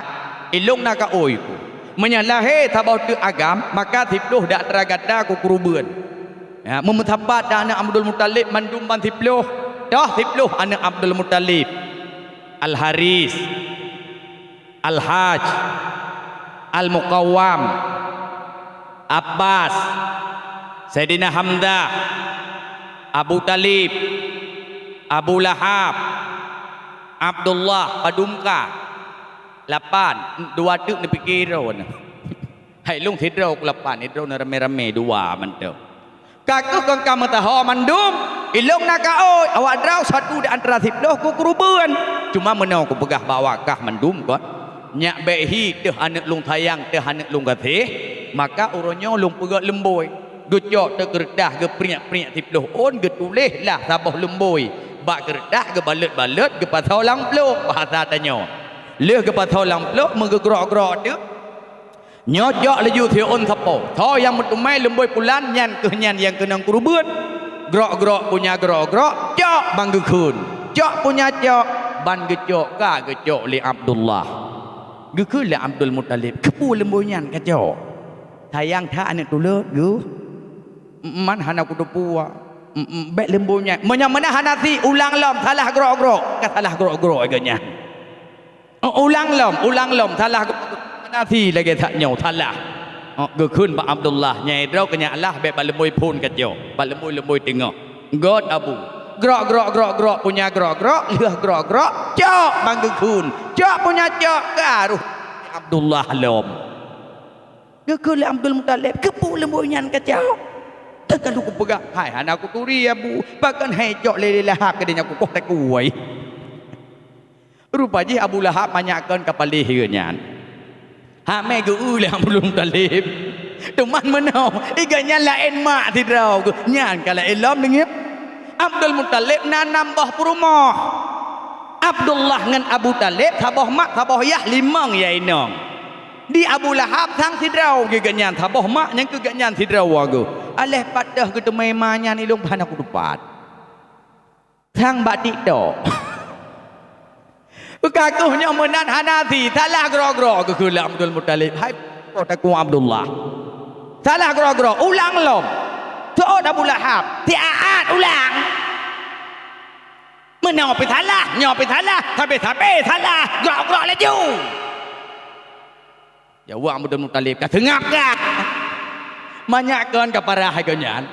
ilôn na kaôi ku. Meunyoe lahé saboh teuk agam, maka siploh di antara gata kukureubeuen." Ya, meumeusapat dan aneuëk Abdul Muthalib mandum ban siploh. Toh siploh aneuëk Abdul Muthalib. Al-Haris, Al-Haj, Al-Muqawwam, Abbas, Saidina Hamzah, Abu Thalib, Abu Lahab, Abdullah, padum ka? Lapan, dua teuk neupike droe nyoe. Hai lôn sidroe ku lapan, sidroe nyoe ramé-ramé dua mantong. Ka keuh kon ka meusaho mandum, ilôn na kaôi, awak droe satu di antara siploh ku keureubeuen. Cuma meunoe kupeugah bak awak kah mandum kon, nyak bék hi teuh aneuëk lôn sayang, teuh aneuëk lôn gaséh, maka uroe nyoe lôn peugöt leumbôi. Geucok teuk keureutah geupriek-priek siploh ôn, geutuléh lah saboh leumbôi. Bak keureutah geubalot-balot geupasoe lam plôk, bahasa tanyoe. Lheueh geupasoe lam plôk meugeugrok-grok teuk. Nyoe cok laju siôn sapo. Soe nyang meuteumé leumbôi pulan, nyan keuh nyan nyang keunong keureubeuen. Grok-grok punya grok-grok, cok ban geukheun. Cok punya cok, ban geucok ka geucok lé Abdullah. Geukheun lé Abdul Muthalib, "Keupeue leumbôi nyan kacok? Sayang that aneuëk tuleuet geuh. Man hana kuteupue. Bék leumbôi nyan. Meunyoe meunan hana si, ulang lom, salah grok-grok." Ka salah grok-grok geuh nyan. "Oh, ulang lom, ulang lom, salah, hana si lagée that nyoe, salah." Oh, geukheun bak Abdullah, "Nyai droe keu nyak lah, bék bak leumbôi phon kacok, bak leumbôi-leumbôi teungoh." Göt Abu. Grok, grok, grok, grok, punya grok, grok, lheueh grok, grok, cok ban geukheun. Cok punya cok, ka roh Abdullah lom. Geukheun lé Abdul Muthalib, "Keupeue leumbôi nyan kacok?" Teuka lôn kupeugah, "Hai, hana kuturi, Abu. Pakon hai cok lé Lahab keu nyan kukoh takue." Rupa jih Abu Lahab manyak kon ka paléh geuh nyan. Hamé geu-eu lé Abdul Muthalib. Teuma meunoe, i geuh nyan laén mak sidroe geuh. Nyan ka laén lom deungon Abdul Muthalib na nam boh peurumoh. Abdullah ngon Abu Thalib saboh mak, saboh yah, limong yah inong. Di Abu Lahab sang sidroe geuh geuh nyan, saboh mak nyang keu geuh nyan sidroe geuh. Aléh pat teuh geuteumé ma nyan ilôn hana kutupat. Sang bak TikTok. Ka keuh nyoe meunan hana si, salah grok-grok geukheun lé Abdul Muthalib. Hai, po takue Abdullah. Salah grok-grok, ulang lom. Seuôt Abu Lahab, siat-at ulang. Meunoe pih salah, nyoe pih salah, sabe-sabe salah, grok-grok laju. Jaweueb Abdul Muthalib, "Ka seungab kah? Manyak kon ka parah hai geuh nyan."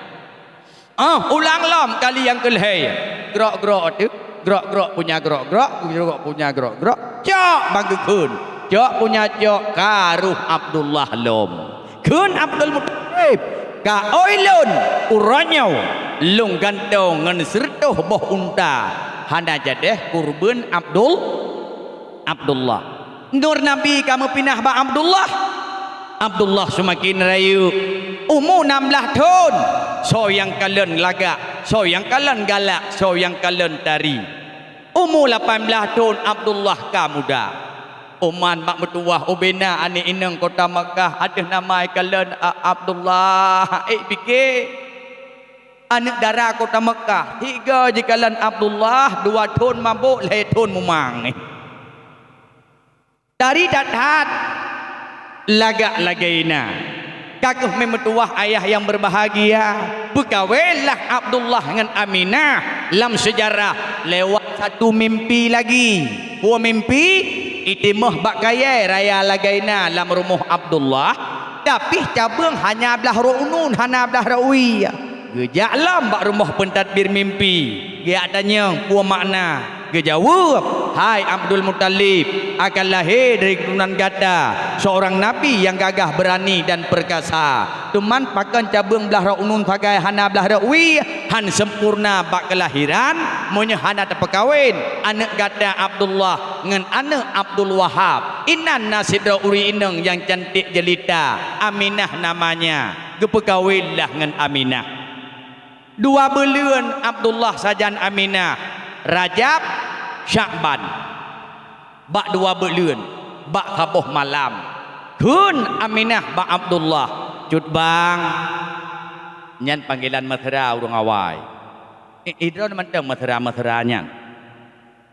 "Oh, ulang lom kali nyang keulhèe." Grok-grok teuk, grok-grok punya grok-grok, grok punya grok-grok. Cok ban geukheun. Cok punya cok, ka roh Abdullah lom. Kheun Abdul Muthalib, "Kaôi lôn, uroe nyoe lôn gantoe ngon sireutôh boh unta, hana jadeh keureubeuen Abdul, Abdullah." Nur Nabi ka meupinah bak Abdullah. Abdullah seumaken rayeuk. Umu nam blaih thon, soe nyang kalon lagak, soe nyang kalon galak, soe nyang kalon tari. Umu lapan blaih thon Abdullah ka muda. Uman bak meutuwah ubena aneuk inong kota Meukah, ateueh nama ikalon A-, Abdullah. Ék pike, aneuk dara kota Meukah, tiga jikalon Abdullah, dua thon mabök, lhèe thon mumang. Tari that-that, lagak lagèe na. Ka keuh mé meutuwah ayah nyang beubahgia, peukawénlah Abdullah ngon Aminah lam seujarah lewat satu mimpi lagi. Peue mimpi? Itimoh bak kayèe raya lagèe na lam rumoh Abdullah, tapi cabeueng hana blaih roh unun, hana blaih roh wie. Geujak lom bak rumoh peutadbir mimpi, geujak tanyong peue makna. Geujaweueb, "Hai Abdul Muthalib, akan lahé dari keuturonan gata seurang nabi nyang gagah, beurani dan peurkasa. Teuma pakon cabeueng blaih roh unun sagai hana blaih roh wie, han sempurna bak keulahiran, meunyoe hana tapeukawén aneuk gata Abdullah ngon aneuk Abdul Wahab. Inan na sidroe ureueng inong nyang cantik jelita, Aminah namanya. Geupeukawénlah ngon Aminah." Dua buleuen Abdullah sajan Aminah, Rajab, Syakban. Bak dua buleuen, bak saboh malam, kheun Aminah bak Abdullah, "Cut bang." Nyan panggilan mesra ureueng awai. I-, idroe mantong mesra-mesra nyan.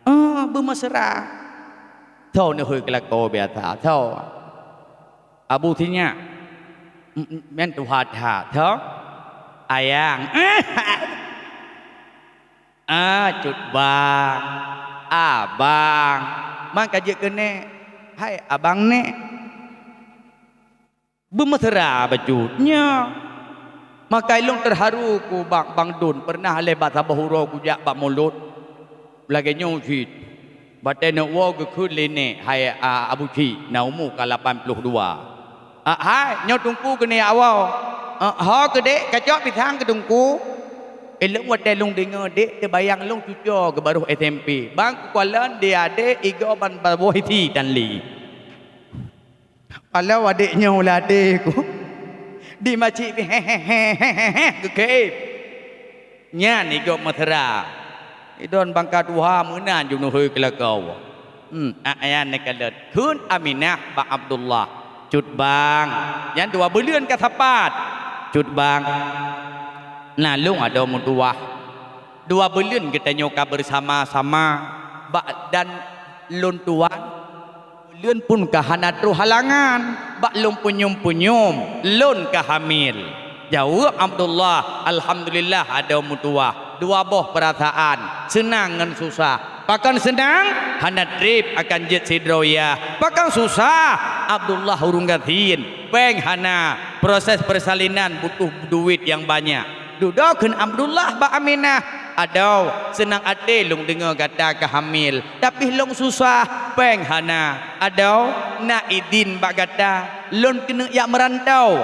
Oh, beumesra. Soe neuhôi keulakoe biasa, soe? Abu sinyak. M-, m-, men tuha that, soe? Ayang. Ah, cut bang. Abang. Man ka jeuet keu nék. Hai, abang nék. Beumeusra bacut nyoe. Maka ilôn teuharu ku bak Bang Dun, peureunah lé bak saboh uroe kujak bak mulod. Lagée nyoe cit, watée neuk woe geukheun lé nèk, hai, a, Abu Cik, na umu ka lapan ploh dua. "A, hai, nyoe Teungku keuneuk woe." "A, ho keu dék, kacok pisang keu Teungku." Ilôn watée lôn deungoe dék, teubayang lôn cucoe geuh barôh S M P. Bang kukalon di adék igoe ban baboh isi tan li. Paloe adék nyoe ladé ku. Di macik pih, he, he, he, he, he, he, geukheun. Nyan igob meusra. Idon bangka tuha meunan jinoe hôi keulakoe. Hmm, a-, ayan neukalon. Kheun Aminah bak Abdullah, "Cut bang, nyan dua buleuen ka sapat. Cut bang, na lôn adoe meutuwah. Dua buleuen geutanyoe ka beusama-sama bak dan lôn tuan." Lôn pun ka hana troh halangan, bak lôn punyuem-punyuem, lôn ka hamil. Jaweueb Abdullah, "Alhamdulillah adoe meutuwah." Dua boh peurasaan, seunang ngon susah. Pakon seunang? Hana treb akan jeuet sidroe yah. Pakon susah? Abdullah ureuëng gasien, péng hana, proses persalinan butuh duit nyang banyak. Dudoe kheun Abdullah bak Aminah, "Adoe, seunang até lôn deungoe gata ka hamil, tapi lôn susah, péng hana. Adoe, na idin bak gata, lôn keuneuk jak meurantoe."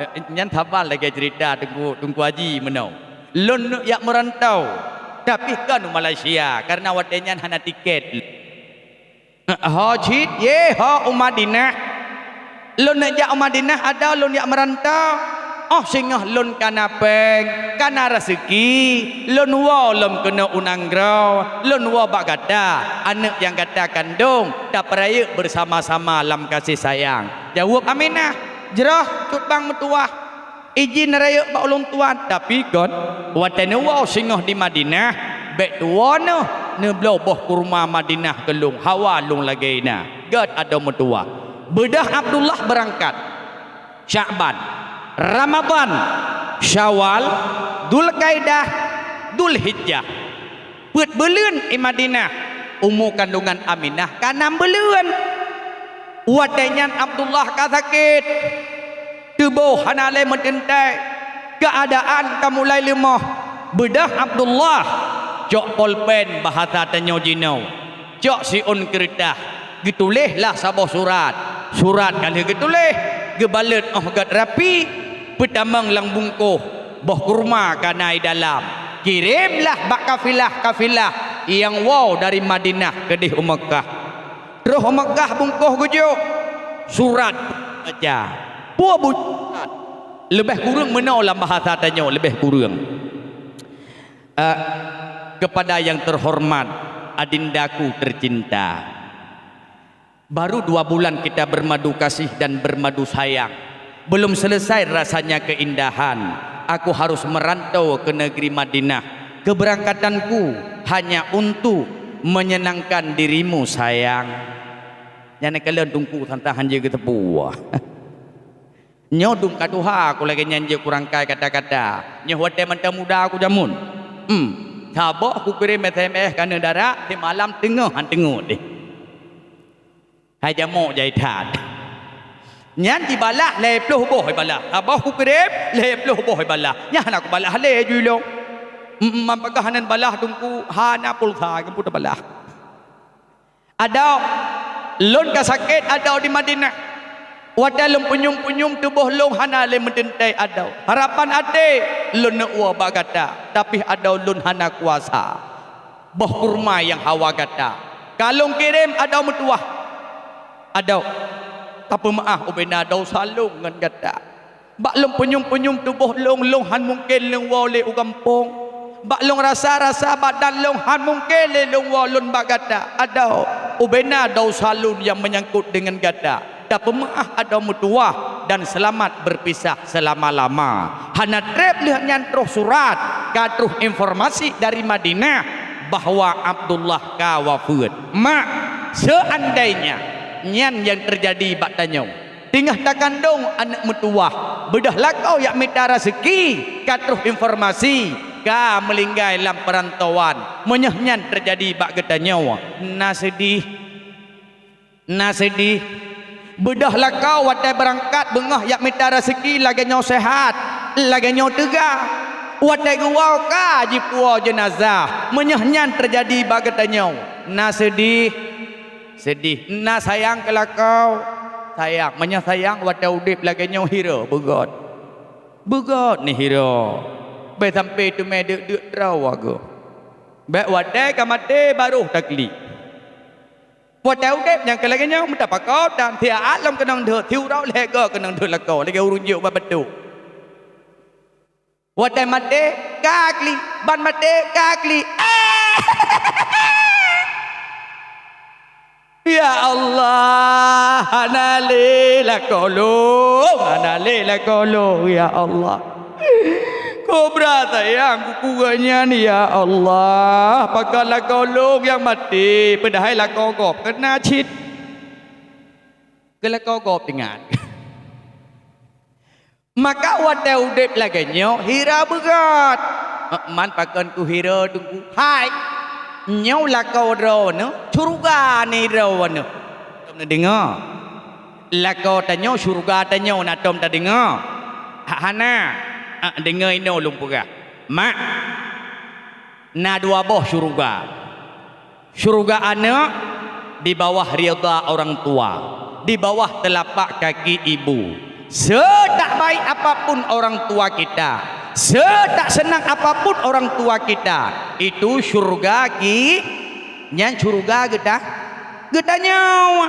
Eh, nyan saban lagée ceurita Teungku, Teungku Haji meunoe. "Lôn neuk jak meurantoe, tapi kon u Malaysia, kareuna watée nyan hana tiket." "Ho cit, yé, ho u Madinah. Lôn neuk jak u Madinah adoe lôn jak meurantoe. Óh singoh lôn kana péng, kana raseuki, lôn woe lom keunoe u nanggroe, lôn woe bak gata, aneuëk nyang gata kandong, tapeurayeuk beusama-sama lam gaséh sayang." Jaweueb Aminah, "Jroh, cut bang meutuwah. Idin rayeuk bak ulôn tuan, tapi kon, watée neuwoe singoh di Madinah, bék tuwoe neuh neubloe boh kurma Madinah keu lôn, hawa lôn lagée na." Gét adoe meutuwah. Beudôh Abdullah beurangkat. Syakban, Ramadhan, Syawal, Dzulkaidah, Dzulhijjah. Peuet buleuen i Madinah, umu kandongan Aminah ka nam buleuen. Watée nyan Abdullah ka sakét, teuboh hana lé meuteuntée, keuadaan ka mulai leumoh. Beudôh Abdullah cok polpen bahasa tanyoe jinoe, cok siôn keureutah, geutuléh lah saboh surat. Surat ka lheueh geutuléh, geubalot óh gét rapi, peutamong lam bungkôh, boh kurma ka na i dalam. Kirém lah bak kafilah-kafilah nyang woe dari Madinah keudeh u Meukah. Troh u Meukah bungkôh geujok, surat baca. Peue bu-, leubeh kureueng meunoe lam bahasa tanyoe, leubeh kureueng. Eh, kepada yang terhormat, adindaku tercinta. Baru dua bulan kita bermadu kasih dan bermadu sayang. Belum selesai rasanya keindahan. Aku harus merantau ke negeri Madinah. Keberangkatanku hanya untuk menyenangkan dirimu, sayang. Nyan kalon Teungku santang hanjeuet geuteupeue. Nyoe dum ka tuha ku lagée nyan jeuet kurangkai kata-kata. Nyoe watée mantong muda ku jameun. Hmm. Saboh kukirém S M S keuneuk darat, simalam teungoh han teungeut deh. Hai jamok jai that. Nyan jibalah lhée ploh boh ibalah. Saboh kukirém lhée ploh boh ibalah. Nyan hana kubalah lé ju ilong. Hmm, man peugah nan balah Teungku hana pulsa, geupeu tabalah. Adoe, lôn ka sakét adoe di Madinah. Watée lôn punyueng-punyueng teuboh lôn hana lé meuteuntée adoe. Harapan até lôn neuk woe bak gata, tapi adoe lôn hana kuasa. Boh kurma nyang hawa gata ka lôn kirém adoe meutuwah. Adoe, tapeumeuáh ubena desya lôn ngon gata. Bak lôn punyueng-punyueng teuboh lôn, lôn han mungken lôn woe lé u gampông. Bak lôn rasa-rasa badan lôn han mungken lé lôn woe lôn bak gata. Adoe, ubena desya lôn nyang meunyangkot deungon gata. Tapeumeuáh adoe meutuwah dan seulamat beupisah seulama-lama. Hana treb lheueh nyan troh surat, ka troh informasi dari Madinah bahwa Abdullah ka wafeuet. Mak, seuandainya nyan nyang teujadi bak tanyoe, teungoh takandong aneuëk meutuwah, beudôh lakoe jak mita raseuki, ka troh informasi, ka meulinggai lam peurantauan. Meunyoe nyan teujadi bak geutanyoe, na seudeh, na seudeh. Beudôh lakoe watée beurangkat beungoh jak mita raseuki lagée nyoe seuhat, lagée nyoe teuga. Watée geuwoe ka jipuwoe jeunazah, meunyoe nyan teujadi bak geutanyoe, na seudeh, seudeh, na sayang keu lakoe, sayang. Meunyoe sayang watée udeb lagée nyoe hireue beugét. Beugét neuhireue. Bék sampoe teumé deuk-deuk droe geuh. Bék watée ka maté barô taklik. Watée udeb nyang keu lagée nyoe meutapakot dan siat lom keunong deuek, siuroe lhée goe keunong deuek lakoe lagée ureuëng jok bak beutôk. Watée maté ka klik, ban maté ka klik. Ya Allah, hana lé lakoe lôn, hana lé lakoe lôn, ya Allah. Kubra sayang keu gobnyan, ya Allah. Pakon lakoe lôn nyang maté, padahai lakoe gob keunan cit. Keu lakoe gob ingat. Maka watée udeb lagée nyoe hira beugét. Man pakon kuhira Teungku? Hai, nyoe lakoe droeneuh, syeuruga ni droeneuh. Tom neudeungoe. Lakoe tanyoe syeuruga tanyoe na tom tadeungoe? Hana. Ah, deungoe inoe lôn peugah. Mak, na dua boh syeuruga. Syeuruga aneuëk di bawah ridha orang tua, di bawah telapak kaki ibu. Setak baik apapun orang tua kita, setak senang apapun orang tua kita, itu syeuruga ki-, nyan syeuruga geuta-, geutanyoe.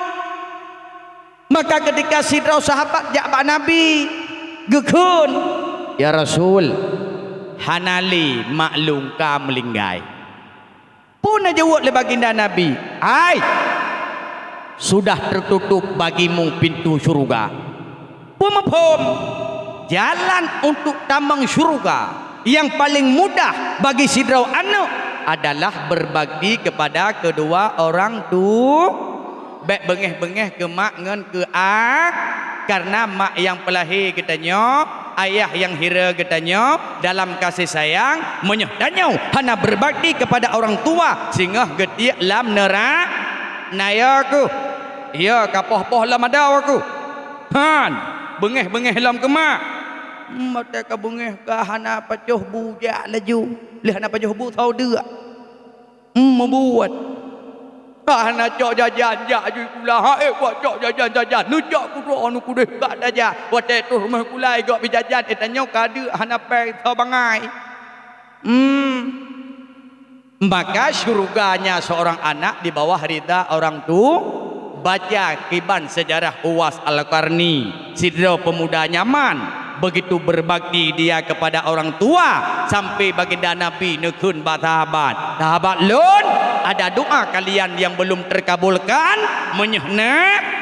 Maka ketika sidroe sahabat jak bak Nabi, geukheun, "Ya Rasul, hana lé mak lôn ka meulinggai." Peue na jaweueb lé baginda Nabi, "Hai, sudah tertutup bagimu pintu syeuruga." Peue muphom? Jalan untuk tamong syeuruga yang paling mudah bagi sidroe aneuëk adalah berbakti kepada kedua orang tu-, Bék beungéh-beungéh keu mak ngon keu a, kareuna mak nyang peulahé geutanyoe, ayah nyang hira geutanyoe, dalam kasih sayang, meunyoe tanyoe hana berbakti kepada orang tua, singoh geutiek lam neura-, na yo keuh, yo ka poh-poh lam adoe keuh. Han, beungéh-beungéh lom keu mak. Hmm, watée ka beungéh ka hana pacoh bu jak laju, lheueh hana pacoh bu soe deuk. Hmm, meubuet. Ka hana cok jajan jak ju sikula. Ha, eh, buet cok jajan-jajan. Neucok kudroe nu kudeh bak tajak. Watée troh rumoh sikula, igok bie jajan, eh, tanyoe ka deuk hana péng soe bangai. Hmm. Maka syurganya seorang anak di bawah ridha orang tu-, Baca kiban sejarah Uwais Al-Qarni, sidroe pemuda Yaman, begitu berbakti dia kepada orang tua, sampai baginda Nabi neukheun bak sahabat, "Sahabat lôn, ada doa kalian yang belum terkabulkan? Meunyoe na,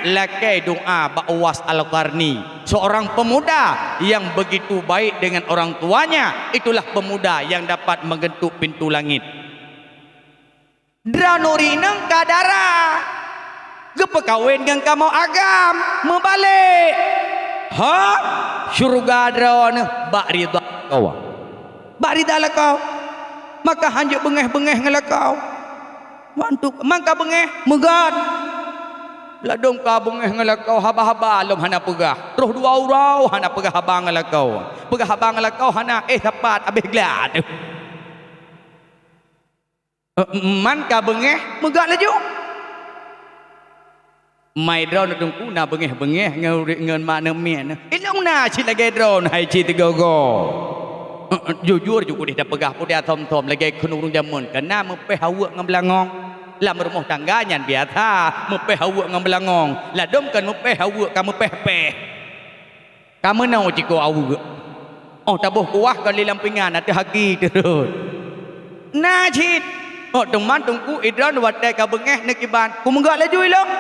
lakée doa bak Uwais Al-Qarni, seorang pemuda yang begitu baik dengan orang tuanya, itulah pemuda yang dapat mengetuk pintu langit." Droeneuh rineueng ka dara, geupeukawen ngon kamoe agam, meubalek. Ha, syeuruga droeneuh bak ridha lakoe. Bak ridha lakoe. Maka hanjeuet beungéh-beungéh ngon lakoe. Mantuk, mangka beungéh, meugat. Ladôm ka beungéh ngon lakoe, haba-haba lom hana peugah. Troh dua uroe hana peugah haba ngon lakoe. Peugah haba ngon lakoe hana, eh, sapat, abéh glat. Eh, man ka beungéh, meugat laju. Mai droeneuh teungku na beungéh-beungéh ngon ureuëng ngon mak ngon miet. Ilong na cit lagée droeneuh hai cit teugogo. Eh, eh, jujur ju kudeh tapeugah peue dia thom-thom lagée kheun ureuëng jameun. Kana meupéh haweuek ngon beulangong. Lam rumoh tangga nyan biasa meupéh haweuek ngon beulangong. Ladôm kon meupéh haweuek ka meupéh-péh. Ka meunoe ciko aweuek. Oh, taboh kuah ka lé lam pingan, ateueh haki teurot. Na cit. Oh, teuma teungku idroeneuh watée ka beungéh neukiban, kumeugot laju ilong.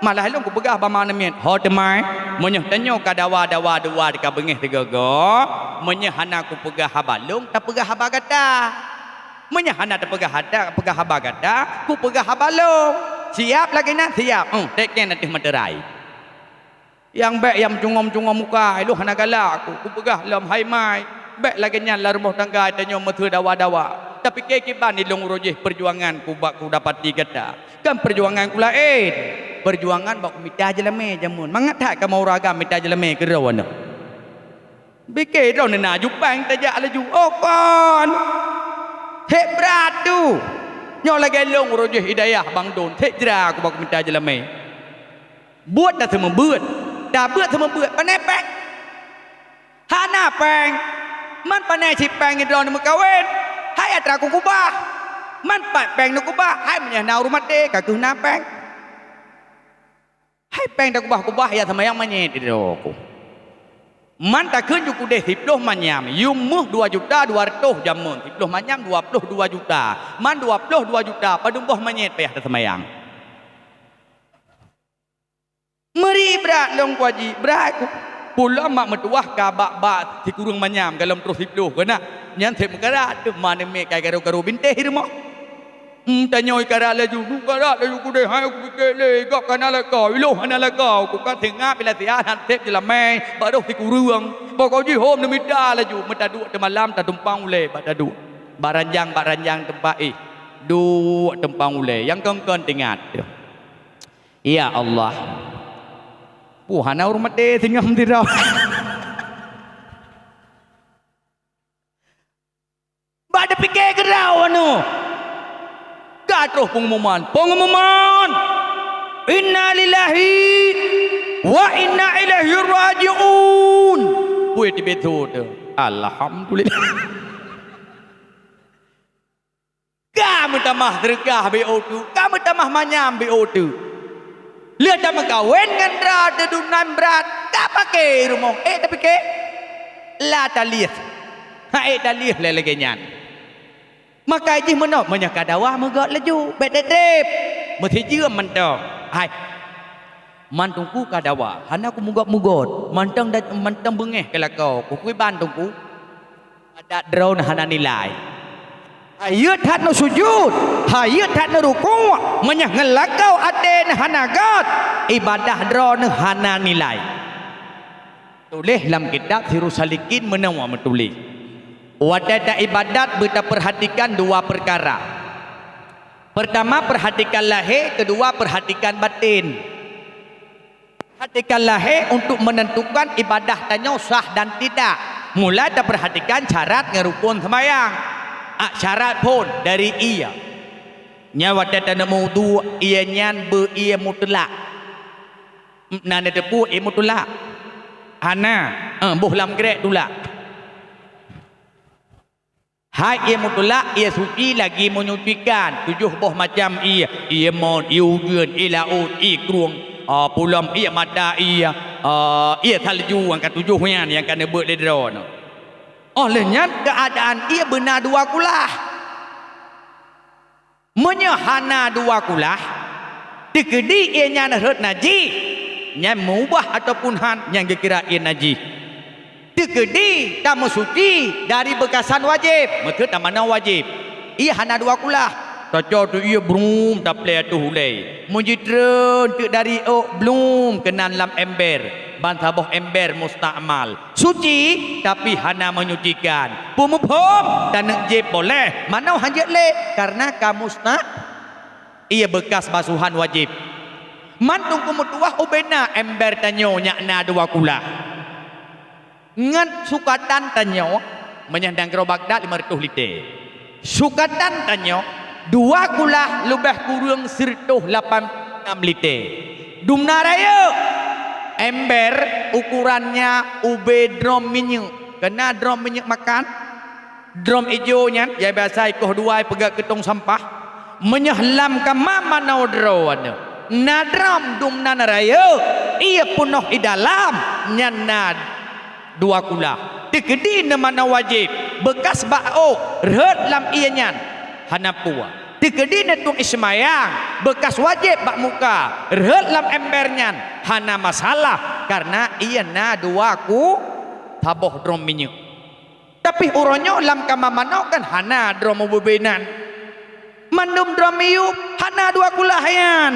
Malah ilong kupeugah bak mak ngon miet, "Ho teuma, meunyoe tanyoe ka dawa-dawa dua ka beungéh teugogo, meunyoe hana kupeugah haba lôn, tapeugah haba gata. Meunyoe hana tapeugah hata, peugah haba gata, kupeugah haba lôn. Siab lagée nyan, siab." Hmm, teken ateueh materai. Nyang bék nyang meujungom-jungom muka, ilong hana galak ku, kupeugah lom, "Hai mai, bék lagée nyan lam rumoh tangga tanyoe meuteue dawa-dawa. Tapike kiban ilong uroe jih peujuangan ku bak kudapati gata. Kan peujuangan ku laén. Peujuangan bak mita jeulamé jameun. Mangat that kamoe ureueng agam mita jeulamé keudroe nyoe. Bike droeneuh na ju péng tajak laju. Oh kon. Seb brat tu. Nyoe lagée lôn uroe jih hidayah bang don. Seb jra ku bak mita jeulamé. Buet taseumeubeuet. Tabeuet seumeubeuet. Pane péng? Hana péng. Man pane cit péng droeneuh meukawen, hai atra kukubah. Man pat péng neukubah, hai meunyoe na ureueng maté, ka kheueh na péng. Hai péng takubah-kubah, ya seumayang manyét droe ku. Man takheun ju keudeh siploh manyam, yum méuh dua juta dua ratus jameun, siploh manyam dua ploh dua juta. Man dua ploh dua juta, padum boh manyét payah taseumayang. Meuri brat lôn ku Haji, brat ku. Pulom mak meutuwah ka bak-bak sikureueng manyam golom troh siploh keunan. Nyan seb meukarat, teuma neumiet kai karu-karu bintéh di rumoh. Hmm, tanyoe karat laju, nu karat laju keudeh, hai kupike lé, gob ka na lakoe, ilôn hana lakoe, ku ka singa bila siat han seb jeulamé, bak droe sikureueng. Pokok jih hom neumita laju, meutaduek teumalam tatumpang ulée bak taduek. Bak ranjang, bak ranjang teumpat éh. Duek tumpang ulée, nyang kon-kon teuingat teuh. Ya Allah. Puh, hana ureueng maté singoh sidroe. Bak teupike keudroe nyoe. Ka troh pengumuman. Pengumuman. Innalillahi wa inna ilaihi raji'un. Pue tibe tu. Alhamdulillah. Ka meutamah seudeukah B O teuk, ka meutamah manyam B O teuk. Lheueh tameukawen ngon droe teuh dumnan brat, ka pake rumoh. Eh, tapike? La talieh. Ha, eh, talieh lé lagée nyan. Maka jih meunoe, meunyoe ka dawa meugöt laju, bék treb-treb. Meusijeuem mantong. Hai. Man Teungku ka dawa, hana ku meugöt-meugöt, mantong da-, mantong beungéh ka lakoe, kukui ban Teungku. Ibadat droeneuh hana nilai. Hayeu that neusujut, hayeu that neurukuk, meunyoe ngon lakoe até neuh hana göt, ibadah droeneuh hana nilai. Tuléh lam kitab Sirus Salikin meunoe meutuléh, watée taibadat beutapeurhatikan dua peukara. Peurtama, peurhatikan lahé, keudua, peurhatikan batén. Peurhatikan lahé untuk menentukan ibadah tanyoe sah dan tidak. Mulai tapeurhatikan syarat ngon rukon seumayang. Ah, syarat phon dari ie. Nyan watée taneumeuwudhu, ie nyan beu ie mutlak. Na neuteupeue ie mutlak? Hana. Eh, boh lam grék tulak. Hai ie mutlak, ie suci lagi menyucikan. Tujoh boh macam ie, ie mot, ie ujeuen, ie laôt, ie krueng, ah, pulom, ie mata ie, ah, ie salju nyang ka tujoh nyan nyang ka neubeuet lé droeneuh. Óh lheueh nyan keuadaan ie beuna dua kulah. Meunyoe hana dua kulah, teukeudi ie nyan rhot najih, nyan meubah ataupun han, nyan geukira ie najih. Teukeudi tameusuci dari beukasan wajéb, meukeue tamanoe wajéb. Ie hana dua kulah. Taco teuk ie brum taplé ateueh ulée. Meujitreun teuk dari ôk blum keunan lam ember, ban saboh ember mustakmal. Suci, tapi hana menyucikan. Peue muphom, taneuk jieb boleh, manoe han jeuet lé, karena ka mustak-, ie beukas basuhan wajéb. Man Teungku meutuwah ubena ember tanyoe nyak na dua kulah. Ngon sukatan tanyoe, meunyoe nanggroe Baghdad lima reutôh lité. Sukatan tanyoe, dua kulah leubeh kureueng sireutoh lapan nam lité. Dumna rayeuk, ember ukurannya ubé drom minyeuk. Keuna drom minyeuk makan? Drom ijo nyan, nyang biasa ikoh duai peugah keu tong sampah. Meunyoe lam kama manoe droeneuh, na drom dumnan rayeuk, ie peunoh i dalam, nyan na dua kulah. Teukeudi neumanoe wajéb, beukas bak ôk, rhot lam ie nyan, hana peue. Teukeudi neutueng ie seumayang, beukas wajéb bak muka, rhot lam ember nyan, hana masalah, karena ie na dua ku-, saboh drom minyeuk. Tapi uroe nyoe lam kama manoe kan hana drom ubé-bé nan. Mandum drom miyueb hana dua kulah nyan.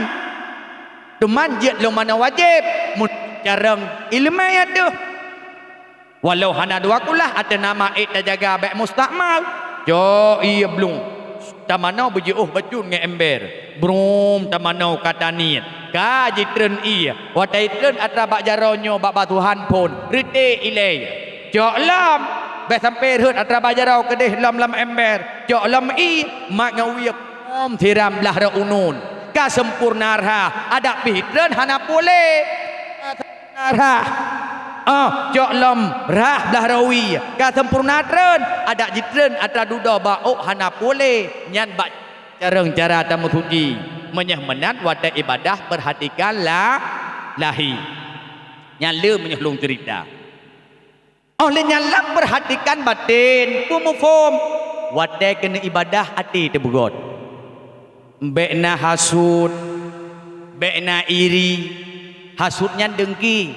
Teuma jeuet lom manoe wajéb, mun carông iéleumé ateueh. Walau hana dua kulah, ateueh nama ék tajaga bék mustakmal. Cok ie blum. Tamanoe beujiôh bacut ngon ember. Brum tamanoe ka taniet. Ka jitreun ie, watée jitreun atra bak jaroe nyoe bak basuhan phon, reuté ilée. Cok lom, bék sampoe rhot atra bak jaroe keudeh lom lam ember. Cok lom ie, mat ngon wie, pom siram blah rot uneuen. Ka sempurna rhah, adak pih treun hana puléh. Ka sempurna rhah. Oh, cok lom rhah blah rot wie. Ka sempurna treun, adak jitreun atra dudoe bak ôk hana puléh. Nyan bak carông cara tameusuci. Meunyoe meunan watée ibadah, peurhatikan la-, lahé. Nyan le meunyoe lôn ceurita. Óh lheueh nyan lam peurhatikan batén, peue muphom. Watée keuneuk ibadah até teubeugöt. Bék na hasut, bék na iri. Hasut nyan deungki,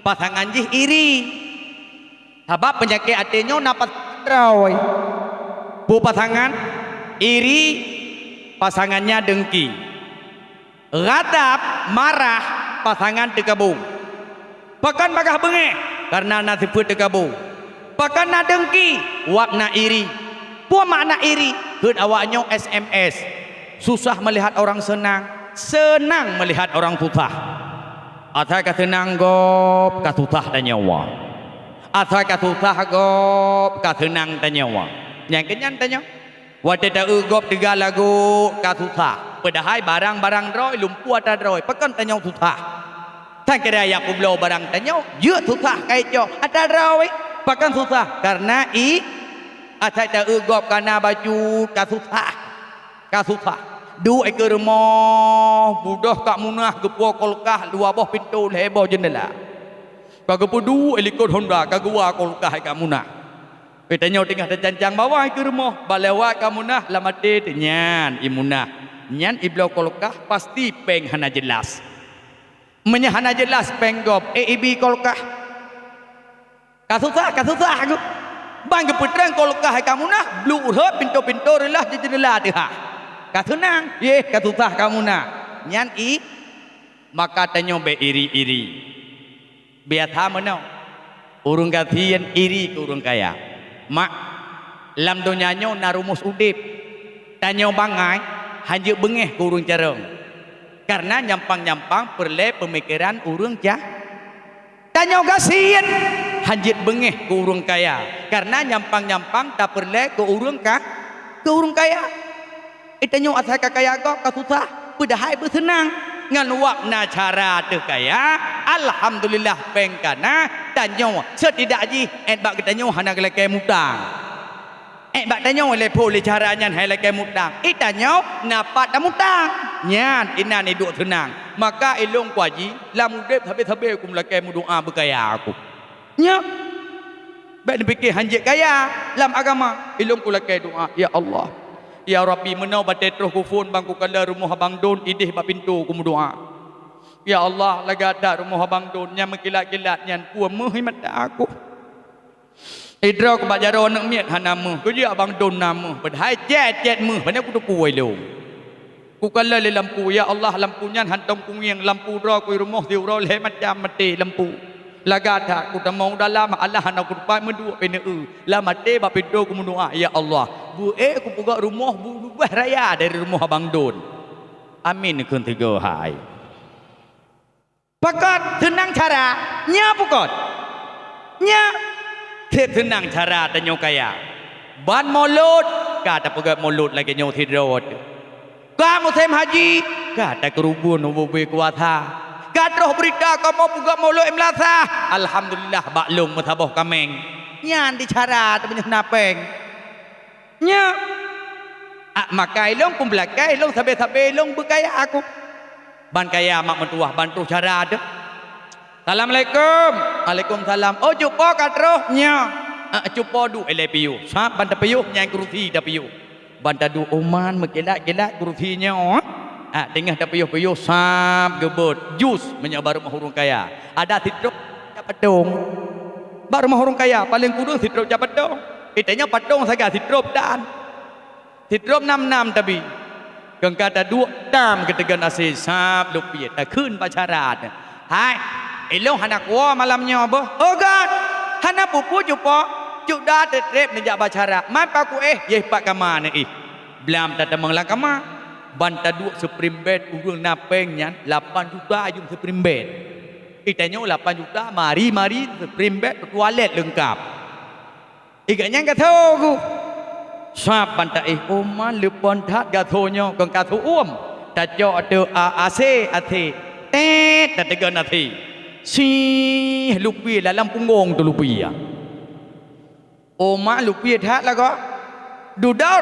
pasangan jih iri. Sabab peunyakét até nyoe na pasangan droe. Peue pasangan? Iri, pasangannya deungki. Ghadab, marah, pasangan teukabu. Pakon bagaih beungéh? Kareuna na sifeuet teukabu. Pakon na deungki? Wab na iri. Peue makna iri? Kheun awak nyoe S M S. Susah melihat orang senang, senang melihat orang susah. Asai ka seunang gob, ka susah tanyoe. Asai ka susah gob, ka seunang tanyoe. Nyang keunyan tanyoe. Watée ta-eu gob teuga lagoe ka susah. Padahai barang-barang droe lumpu atra droe. Pakon tanyoe susah? Tan kira ya peubloe barang tanyoe, jeuet susah ka icok atra droe. Pakon susah? Kareuna i asai ta-eu gob ka na bacut ka susah. Ka susah. Duek i keu rumoh, budôh Kak Munah geupuwoe kulkas dua boh pintoe lhée boh jeundela. Ka geupeuduek i likot honda ka geuwa kulkas i Kak Munah. Pih tanyoe teungoh tacancang bawai keu rumoh, bak lewat Kak Munah lam até teuh nyan i Munah. Nyan i bloe kulkas pasti péng hana jeulaih. Meunyoe hana jeulaih péng gob, éh ibi kulkas. Ka susah, ka susah aku. Ban geupeutrang kulkas i Kak Munah, bluek rhot pintoe-pintoe reulah jeundela teuhah. Ka seunang, yeh ka susah Kak Munah. Nyan i, maka tanyoe bék iri-iri. Biasa meunoe, ureuëng gasien iri keu ureuëng kaya. Mak, lam donya nyoe na rumus udeb. Tanyoe bangai hanjeuet beungéh keu ureuëng carông. Kareuna nyampang-nyampang peureulée peumikeran ureuëng ja-, tanyoe gasien hanjeuet beungéh keu ureuëng kaya. Kareuna nyampang-nyampang tapeureulée keu ureuëng ka-, keu ureuëng kaya. Geutanyoe asai ka kaya gob ka susah, peudahai beuseunang. Ngon wab na cara teuh kaya, alhamdulillah péng ka na, tanyoe seutidak jih ék bak geutanyoe hana geulakée mutang. Ék bak tanyoe lé phon lé cara nyan hai lakée mutang. Geutanyoe na pat tamutang. Nyan inan iduek seunang. Maka ilông kuaji lam udeb sabe-sabe ku meulakée meudoá beukaya aku. Nyoe. Bék neupike hanjeuet kaya lam agama. Ilông kulakée doá, "Ya Allah, ya Rabbi, meunoe batée troh kuphon ban kukalon rumoh abang don ideh bak pintoe kumeudoá. Ya Allah, lagée that rumoh abang don nyang meukilat-kilat nyan peue meuh i mata aku. Idroe ku bak jaroe aneuk miet hana meuh, keujeuet abang don na meuh, padahai cét-cét meuh, pane kuteupeue ilông." Kukalon lé lampu, "Ya Allah, lampu nyan hántom kungieng, lampu droe kui rumoh siuroe lhée macam maté lampu. Lagée that kutamong u dalam, alah hana kutupat meuduek pineue. Lam até bak pintoe kumeudoá, 'Ya Allah, beu ék kupeugöt rumoh bu-, leubeh raya dari rumoh abang don.'" Amin kheun sigoe hai. Pakon seunang cara, nyoe bukon? Nyoe, seunang cara tanyoe kaya. Ban mulod, ka tapeugöt mulod lagée nyoe sidroe teuh. Ka musém haji, ka takeurubun u bubé kuasa. Ka troh beurita kamoe peugöt mulod i meulasah, alhamdulillah bak lông meusaboh kaméng. Nyan di cara teuh meunyoe na péng. Nyoe. Ah, maka ilông peumeulakée, ilông sabe-sabe ilông beukaya aku. Ban kaya mak meutuwah, ban troh cara teuh. "Assalamualaikum." "Waalaikumsalam." "Oh, cupo ka troh?" "Nyoe." Ah, cupo duek ilée piôh. Sab ban tapiôh, nyan kurusi tapiôh. Ban taduek uman meukilat-kilat kurusi nyoe. Ah, teungoh tapiôh-piôh sab geubeuet jus meunyoe bak rumoh ureuëng kaya. Ada sidroe jak patong. Bak rumoh ureuëng kaya, paleng kureueng sidroe jak patong. Geutanyoe patong sagai sidroe tan. Sidroe nam-nam tabi. Keu ka taduek tam geuteugon asée sab lupiet, takheun bak cara teuh. "Hai, ilông hana kuwoe malam nyoe boh." "Oh, gét, hana peue-peue cupo. Cuk da treb-treb neujak bak cara. Man paku éh, yeh pat kama neuéh." Blam tatamong lam kama. Ban taduek spring bed ureuëng na péng nyan lapan juta jeuem spring bed. Itanyoe lapan juta mari-mari spring bed, toilet leungkap. Iga nyan gasoe ku. Sab ban taéh, "Oma, leupon that gasoe nyoe kon gasoe uem." Tacok ateueh A-, AC, AC. Tet, tateugon AC. Sih, lupi lam punggong tu lupi ya. Oma, lupi that lagoe. Dudoe,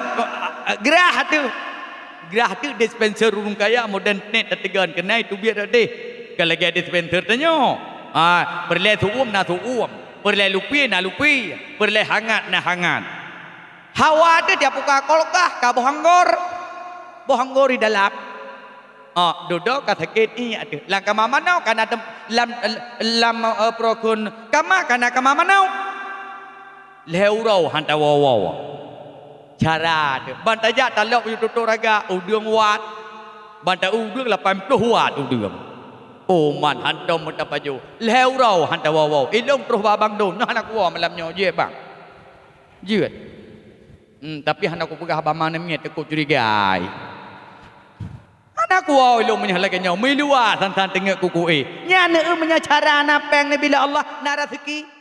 grah ateueh. Grah ateueh dispenser ureuëng kaya modern, tet tateugon, keunan teubiet deh. Ka lagée dispenser tanyoe. Ah, peureulée suuem na suuem, peureulée lupi na lupi, peureulée hangat na hangat. Hawa teuh tiap buka kulkas ka boh anggor. Boh anggor di dalam. Ah, dudoe ka sakét iék teuh. Lam kama manoe ka na tem-, lam, lam, eh, peurokon kama ka na kama manoe. Lhée uroe han tawoe-woe. Cara teuh. Ban tajak talok bak tutoe raga, udeueng wat. Ban ta udeueng lapan ploh wat udeueng. Oh, man hantom meuta pajoh. Lhée uroe han tawoe-woe. Ilong troh bak abang dum. Nah, hana kuwoe malam nyoe, jeuet bang. Jeuet. Hmm, tapi hana kupeugah bak ma namiet, takot curigai. Hana kuwoe ilong meunyoe lagée nyoe. Meuiluwa san-san teungeut kuku éh. Nyan eu meunyoe cara na péng neubi lé Allah, na raseuki.